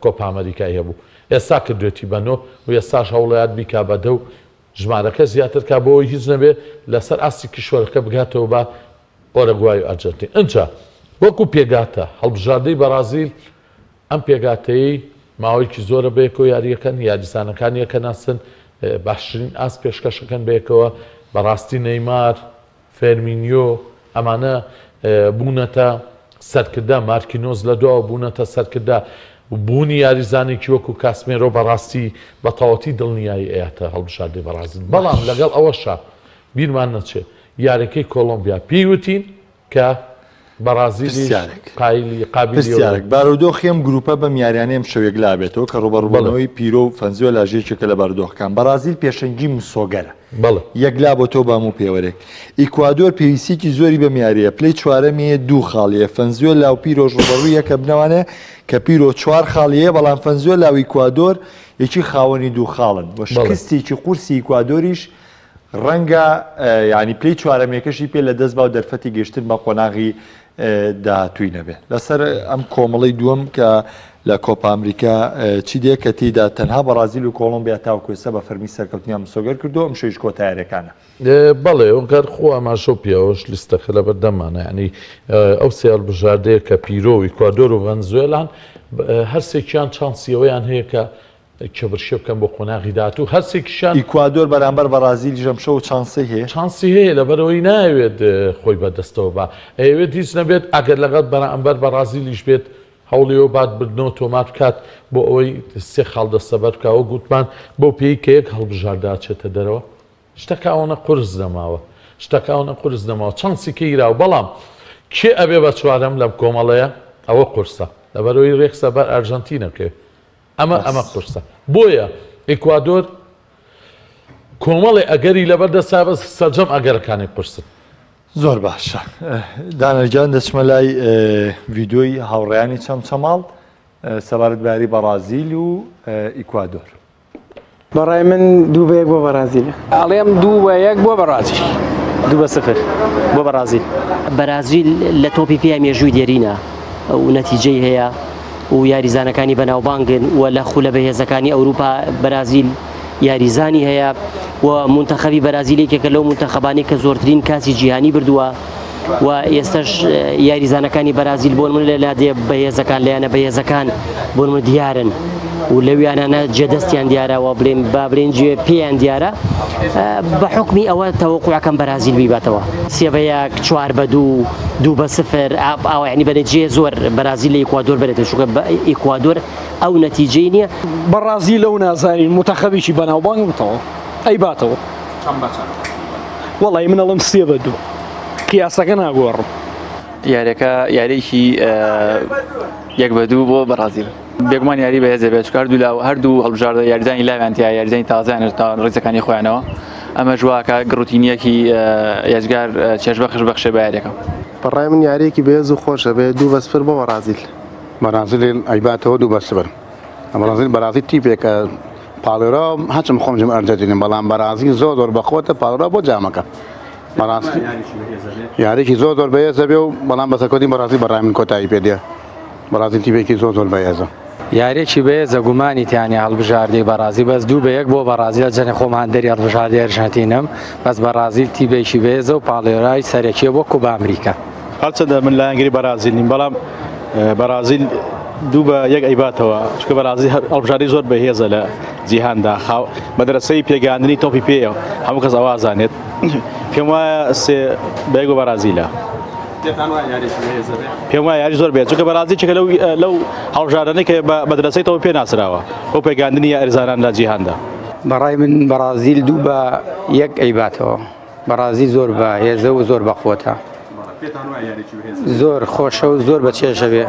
Speaker 4: کۆپا ئەمەریکای هەبوو. ئێستا کردوێتی بە نۆ و ئێستاش هەوڵەیات بیکا بە دە و ژمارەکە زیاتر کا بۆ ئەوەی هیچ نەبێ لەسەر ئاستی کیشوەرەکە بگاتەوە بە ئۆرەگوای و ئەرجەنتین. ئنجا وەکو پێگاتە هەڵبژاردەی بەڕازیل ئەم پێگاتەیەی ماوەیەکی زۆرە بەیەکەوە یاریەکەن، یاریزانەکان یەکەناسن، باشترین ئاست پێشکەشەکەن بەیەکەوە، بەڕاستی نەیمار، فێرمینیۆ، ئەمانە بوونەتە سەرکردە، مارکینۆز لە دواوە بوونەتە سەرکردە، بوونی یاریزانێکی وەکو کاسمێرۆ بەڕاستی بە تەواوەتی دڵنیایی ئەیاتە هەڵبژاردەی بەڕازیل، بەڵام لەگەڵ ئەوەشا بیرمان نەچێت یاریەکەی کۆڵۆمبیا پێی وتین کە بەڕازیلیش
Speaker 1: پرسیارێک.
Speaker 4: قایلی قابیلی ئەوەیە.
Speaker 1: پرسیارێک، بارودۆخی ئەم گروپە بەم یاریانەی ئەمشەو یەکلا بێتەوە کە ڕووبەڕووبوونەوەی پیرۆ و فەنزوێلاش یەکێکە لە بارودۆخەکان، بەڕازیل پێشەنگی مسۆگەرە.
Speaker 4: بەڵێ.
Speaker 1: یەکلا بۆتەوە بە هەموو پێوەرێک. ئیکوادۆر پێویستییەکی زۆری بەم یارییە، پلەی چوارەمی هەیە دوو خاڵی هەیە، فەنزوێلا و پیرۆش ڕووبەڕووی یەکەبنەوانێ کە پیرۆ چوار خاڵی هەیە، بەڵام فەنزوێلا و ئیکوادۆر یەکی خاوەنی دوو خاڵن و
Speaker 4: بەڵێ.
Speaker 1: شکستێکی قورسی ئیکوادۆریش ڕەنگە یانی پلەی چوارەمیەکەشی پێ لە دەست با و دەرفەتی گەشتن بە قۆناغی داهاتووی نەبێ. لەسەر ئەم کۆمەڵەی دووەم کە لە کۆپا ئەمریکا چی دێ کە تێیدا تەنها بەڕازیل و کۆڵۆمبیا تاوەکو ئێستا بە فەرمی سەرکەوتنیان مسۆگەر کردووە، ئەمشەویش کۆتا یارییەکانە.
Speaker 4: بەڵێ هۆکار خۆ ئاماژەو پێوەش لیستەکە لەبەر دەمانە یانی ئەو سێ هەڵبژاردەیە کە پیرۆ و ئیکوادۆر و ڤەنزوێلان هەرسێکیان چانسی ئەوەیان هەیە کە کێبڕکێ بکەن بۆ قۆناغی داهاتوو هەرسێکیشیان
Speaker 1: ئیکوادۆر بەرامبەر بەڕازیلیش ئەمشەو چانسی هەیە؟
Speaker 4: چانسی هەیە لەبەرئەوەی نایەوێت خۆی بەدەستەوە با ئەیەوێت هیچ نەبێت ئەگەر لەگەڵ بەرامبەر بەڕازیلیش بێت هەوڵی ئەوە بات بردنەوە تۆمار بکات بۆ ئەوەی سێ خاڵ دەستەبەر بکات وەک گوتمان بەو پێی کە یەک هەڵبژاردە ئەچێتە دەرەوە شتەکە ئەوەنە قورس نەماوە شتەکە ئەوەنە قورس نەماوە چانسی کە گیراوە بەڵام کێ ئەبێ بە چوارەم لەم کۆمەڵەیە ئەوە قورسە لەبەرئەوەی رێکسە بەر ئەرژەنتینەکەوێ ئەمە ئەمە قورسە بۆیە ئیکوادۆر کۆمەڵێ ئەگەری لەبەر دەستا بەس سەرجەم ئەگەرەکانی قورسن.
Speaker 1: زۆر باشە دانەر گیان دەچمە لای ڤیدیۆی هاوڕێیانی چەمچەماڵ سەبارەت بە یاری بەڕازیل و ئیکوادۆر.
Speaker 8: بەڕای من 2-1 بۆ بەڕازیلە.
Speaker 9: ئەڵێم 2-1 بۆ بەڕازیل.
Speaker 5: 2-0 بۆ بەڕازیل.
Speaker 10: بەرازیل لە تۆپی پێ مێژووی دێرینە و نەتیجەی هەیە و یاریزانەکانی بەناوبانگن و لە خولە بەهێزەکانی ئەوروپا بەرازیل یاریزانی هەیە و مونتەخەبی بەرازیل یەکێکە لەو مونتەخەبانەی کە زۆرترین کاسی جیهانی بردووە و ئێستش یاریزانەکانی بەرازیل بۆ من لە لادێ بەهێزەکان لە یانە بەهێزەکان بۆ من دیارن و لەویانانە جێدەستیان دیارە و بڵێن با بڵێن جێ پێیان دیارە بە حکمی ئەوە تەوەقعەکەم بەرازیل بیباتەوە 3-1 4-2 2-0 ئاوا یعنی بەنەجێ زۆر بەرازیل لە ئیکوادۆر بەرێتە چونکە ئیکوادۆر ئەو نەتیجەی نییە.
Speaker 9: بەڕازیل لەو نازانین موتەخەبێکی بەناوبانگ بتەوە ئەیباتەوە.
Speaker 11: چەند بە چەند؟
Speaker 9: وەڵی من ئەڵێم 3-2 قیاسەکە ناگۆڕم.
Speaker 12: یاریەکە یاریەکی 1-2 بۆ بەڕازیل. بێگومان یاری بەهێزە بێت چونکە هەردوو لا هەردوو هەڵبژاردە یاریزانی لاویان تیا یاریزانی تازەیان هێشتا ڕیزەکانی خۆیانەوە ئەمەش واکە گڕوتینیەکی یەجگار چێژبەخش بەخشێ بە یاریەکە.
Speaker 6: بەڕای من یاریەکی بەهێز و خۆشە بێ 2-0 بۆ بەڕازیل.
Speaker 13: بەرازیل ئەیباتەوە 2-0. بەرازیل بەرازیل تیپێکە پاڵێرا هەچم خۆم جم ئەرجەنتینم بەڵام بەرازیل زۆر زۆر بەخۆتە پاڵێرا بۆ جامەکە. بەڕاستی یاریکی زۆر زۆر بەهێزە بێ و بەڵام بە سەرکەوتنی بەرازیل بەڕای من کۆتایی پێ دێ. بەرازیل تیپێکی زۆر زۆر بەهێزە.
Speaker 14: یاریەکی بەهێزە گومانی تیانە هەڵبژاردەی بەڕازیل بەس 2-1 بۆ بەڕازیل جەنێ خۆم هاندەری هەڵبژاردەی ئەرژەنتینم بەس بەڕازیل تیپێکی بەهێزە و پاڵێرای سەرەکیە بۆ کوبا ئەمریکا.
Speaker 15: هەرچەندە من لایەنگری بەرازیل نیم بەڵام بەرازیل 2-1 ئەیباتەوە چونکە بەرازیل هەڵبژاردەی زۆر بەهێزە لە جیهاندا مەدرەسەی پێگەیاندنی تۆپی پێیە هەموو کەس ئەوە ئازانێت پێم وایە 3-1 بۆ بەرازیلە. پێم وایە یاری زۆر بێت چونکە بەرازیل چێکە لەو لەو هەڵبژاردانەی کە بە مەدرەسەی تۆپی پێ ناسراوە بۆ پێگەیاندنی یاریزانان لە جیهاندا.
Speaker 14: بەڕای من بەرازیل 2-1 ئەیباتەوە. بەڕازیل زۆر بە هێزە و زۆر بەقوەتە. زۆر خۆشە و زۆر بە چێژە بێ.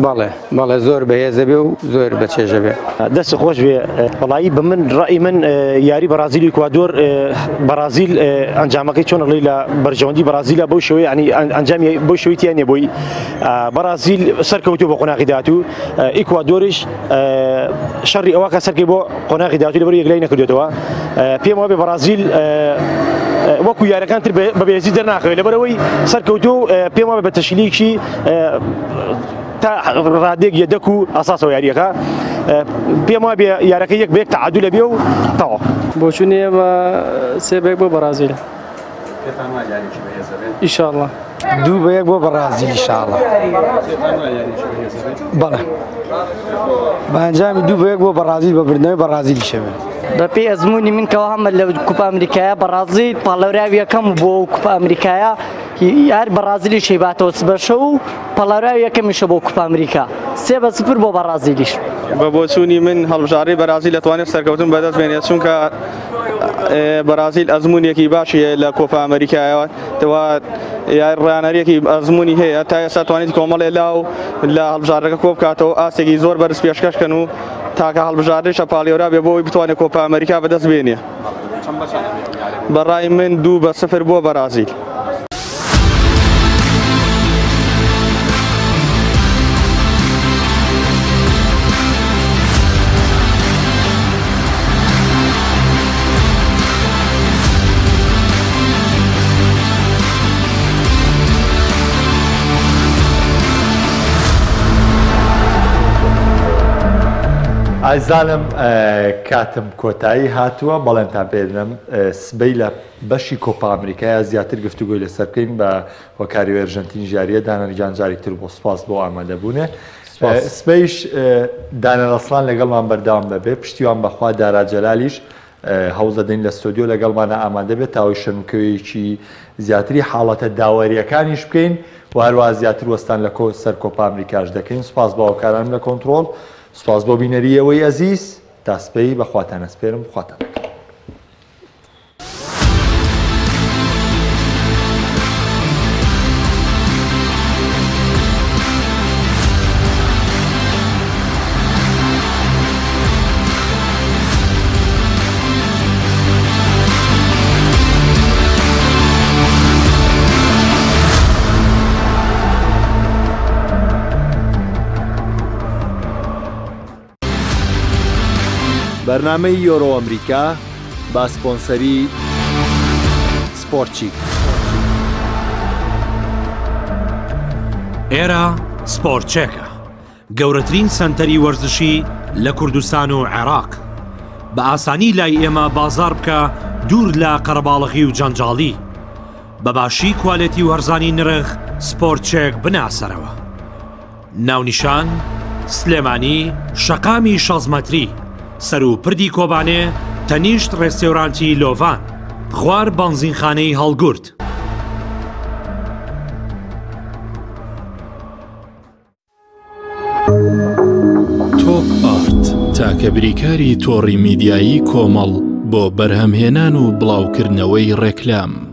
Speaker 14: بەڵێ بەڵێ زۆر بەهێزە بێ و زۆر بە چێژە بێ.
Speaker 5: دەست خۆش بێ وەڵایی بە من ڕئی من یاری بەڕازیل و ئیکوادۆر بەڕازیل ئەنجامەکەی چۆن ئەڵێی لە بەرژەوەندی بەڕازیلە بەو شێوەیە یعنی ئەنجامی بەو شێوەی تیا نییە بۆی بەڕازیل سەرکەوتوو بۆ قۆناغی داهاتوو ئیکوادۆریش شەڕی ئەوە کە سەرکەی بۆ قۆناغی داهاتوو لەبەر یەکلای نەکردوێتەوە پێم وابێ بەڕازیل وەکو یارەکان تر بە بەهێزی دەرناخەوێت لەبەرەوەی سەرکەوتوو پێم وابێ بە تەشکیلێکی تا ڕادێک یەدەک و ئەساسەوە یاریەکە پێم وابێ یارەکە 1-1 تەعادولە بێ و تەواو.
Speaker 8: بۆچوونی ئێمە 3-1 بۆ بەڕازیل.
Speaker 11: پێتان وایە یاریی بەهێزە بێت؟
Speaker 8: ئینشاڵڵا.
Speaker 16: 2-1 بۆ بەڕازیل ئینشاڵڵا. بەڵێ بە ئەنجامی 2-1 بۆ بەڕازیل بە بردنەوەی بەڕازیلیشە بێت.
Speaker 17: بەپێی ئەزمموی من کەەوە هەمە لە کوپا ئەمریکایە بەڕازیل پاڵەوراوی یەکەم بۆ کوپا ئەمریکایە هەر بەڕازیلی شەیباتەوە سبەشە و پاڵەوراوی یەکەمیشە بۆ کوپا ئەمریکا 3-0 بۆ بەڕازیلیش.
Speaker 18: بە بۆچوونی من هەڵبژاردەی بەرازیل دەتوانێت سەرکەوتن بەدەست بێنێت چونکە بەرازیل ئەزمونێکی باشی هەیە لە کۆپا ئەمریکایەوە ڕانەرێکی ئەزمموی هەیە تا ئێستا توانێت کۆمەڵێ لاو لە هەڵبژاردەکە کۆ بکاتەوە ئاستێکی زۆر بەرز پێشکەشکەن و تاکە هەڵبژاردەی پاڵێورا بێ بۆ ئەوەی بتوانێت کۆپا ئەمریکا بەدەست بێنێ. بەڕای من 2-0 بۆ بەرازیل.
Speaker 1: ئازیزانم کاتم کۆتایی هاتووە بەڵێنتان پێدەم سبەی لە بەشی کۆپا ئەمریکایا زیاتر گفتوگۆی لەسەر بکەین بە هۆکاری ئەرژەنتین ژاریە دانەر گیان جارێک تر بۆ سپاس بۆ ئامادەبوونێ سبەیش دانەر ئەسڵان لەگەڵمان بەردەوام دەبێ پشتیوان بەخوا دارا جەلالیش هەوڵ دەدەین لە ستۆدیۆ لەگەڵمانە ئامادە بێت تاوەی شەنوکەوێکی زیاتری حاڵەتە داوەریەکانیش بکەین و هەروە زیاتر وەستان لە کۆ سەر کۆپا ئەمریکاش دەکەین سوپاس بۆ هاوکارانم لە کۆنتڕۆڵ سوپاس بۆ بینەری ئێوەی ئەزیز تا سبەی بە خواتان ئەسپێرم خواتان لەگەڵ. بەرنامەی یۆرۆ ئەمریکا بە سپۆنسەری سپۆرتچیک.
Speaker 2: ئێرە سپۆرتچێکە. گەورەترین سەنتەری وەرزشی لە کوردستان و عێراق. بە ئاسانی لای ئێمە بازاڕ بکە دوور لە قەرەباڵغی و جەنجاڵی. بە باشی کوالێتی و هەرزانی نرخ سپۆرت چێک بناسەرەوە. ناونیشان، سلێمانی، شەقامی شەست مەتری، سەروو پردی کۆبانێ، تەنیشت ڕێستێورانتی لۆڤان، خوار بەنزینخانەی هەڵگورد.
Speaker 3: تۆپ ئارت تاکە بریکاری تۆڕی میدیایی کۆمەڵ بۆ بەرهەمهێنان و بڵاوکردنەوەی ڕێکلام.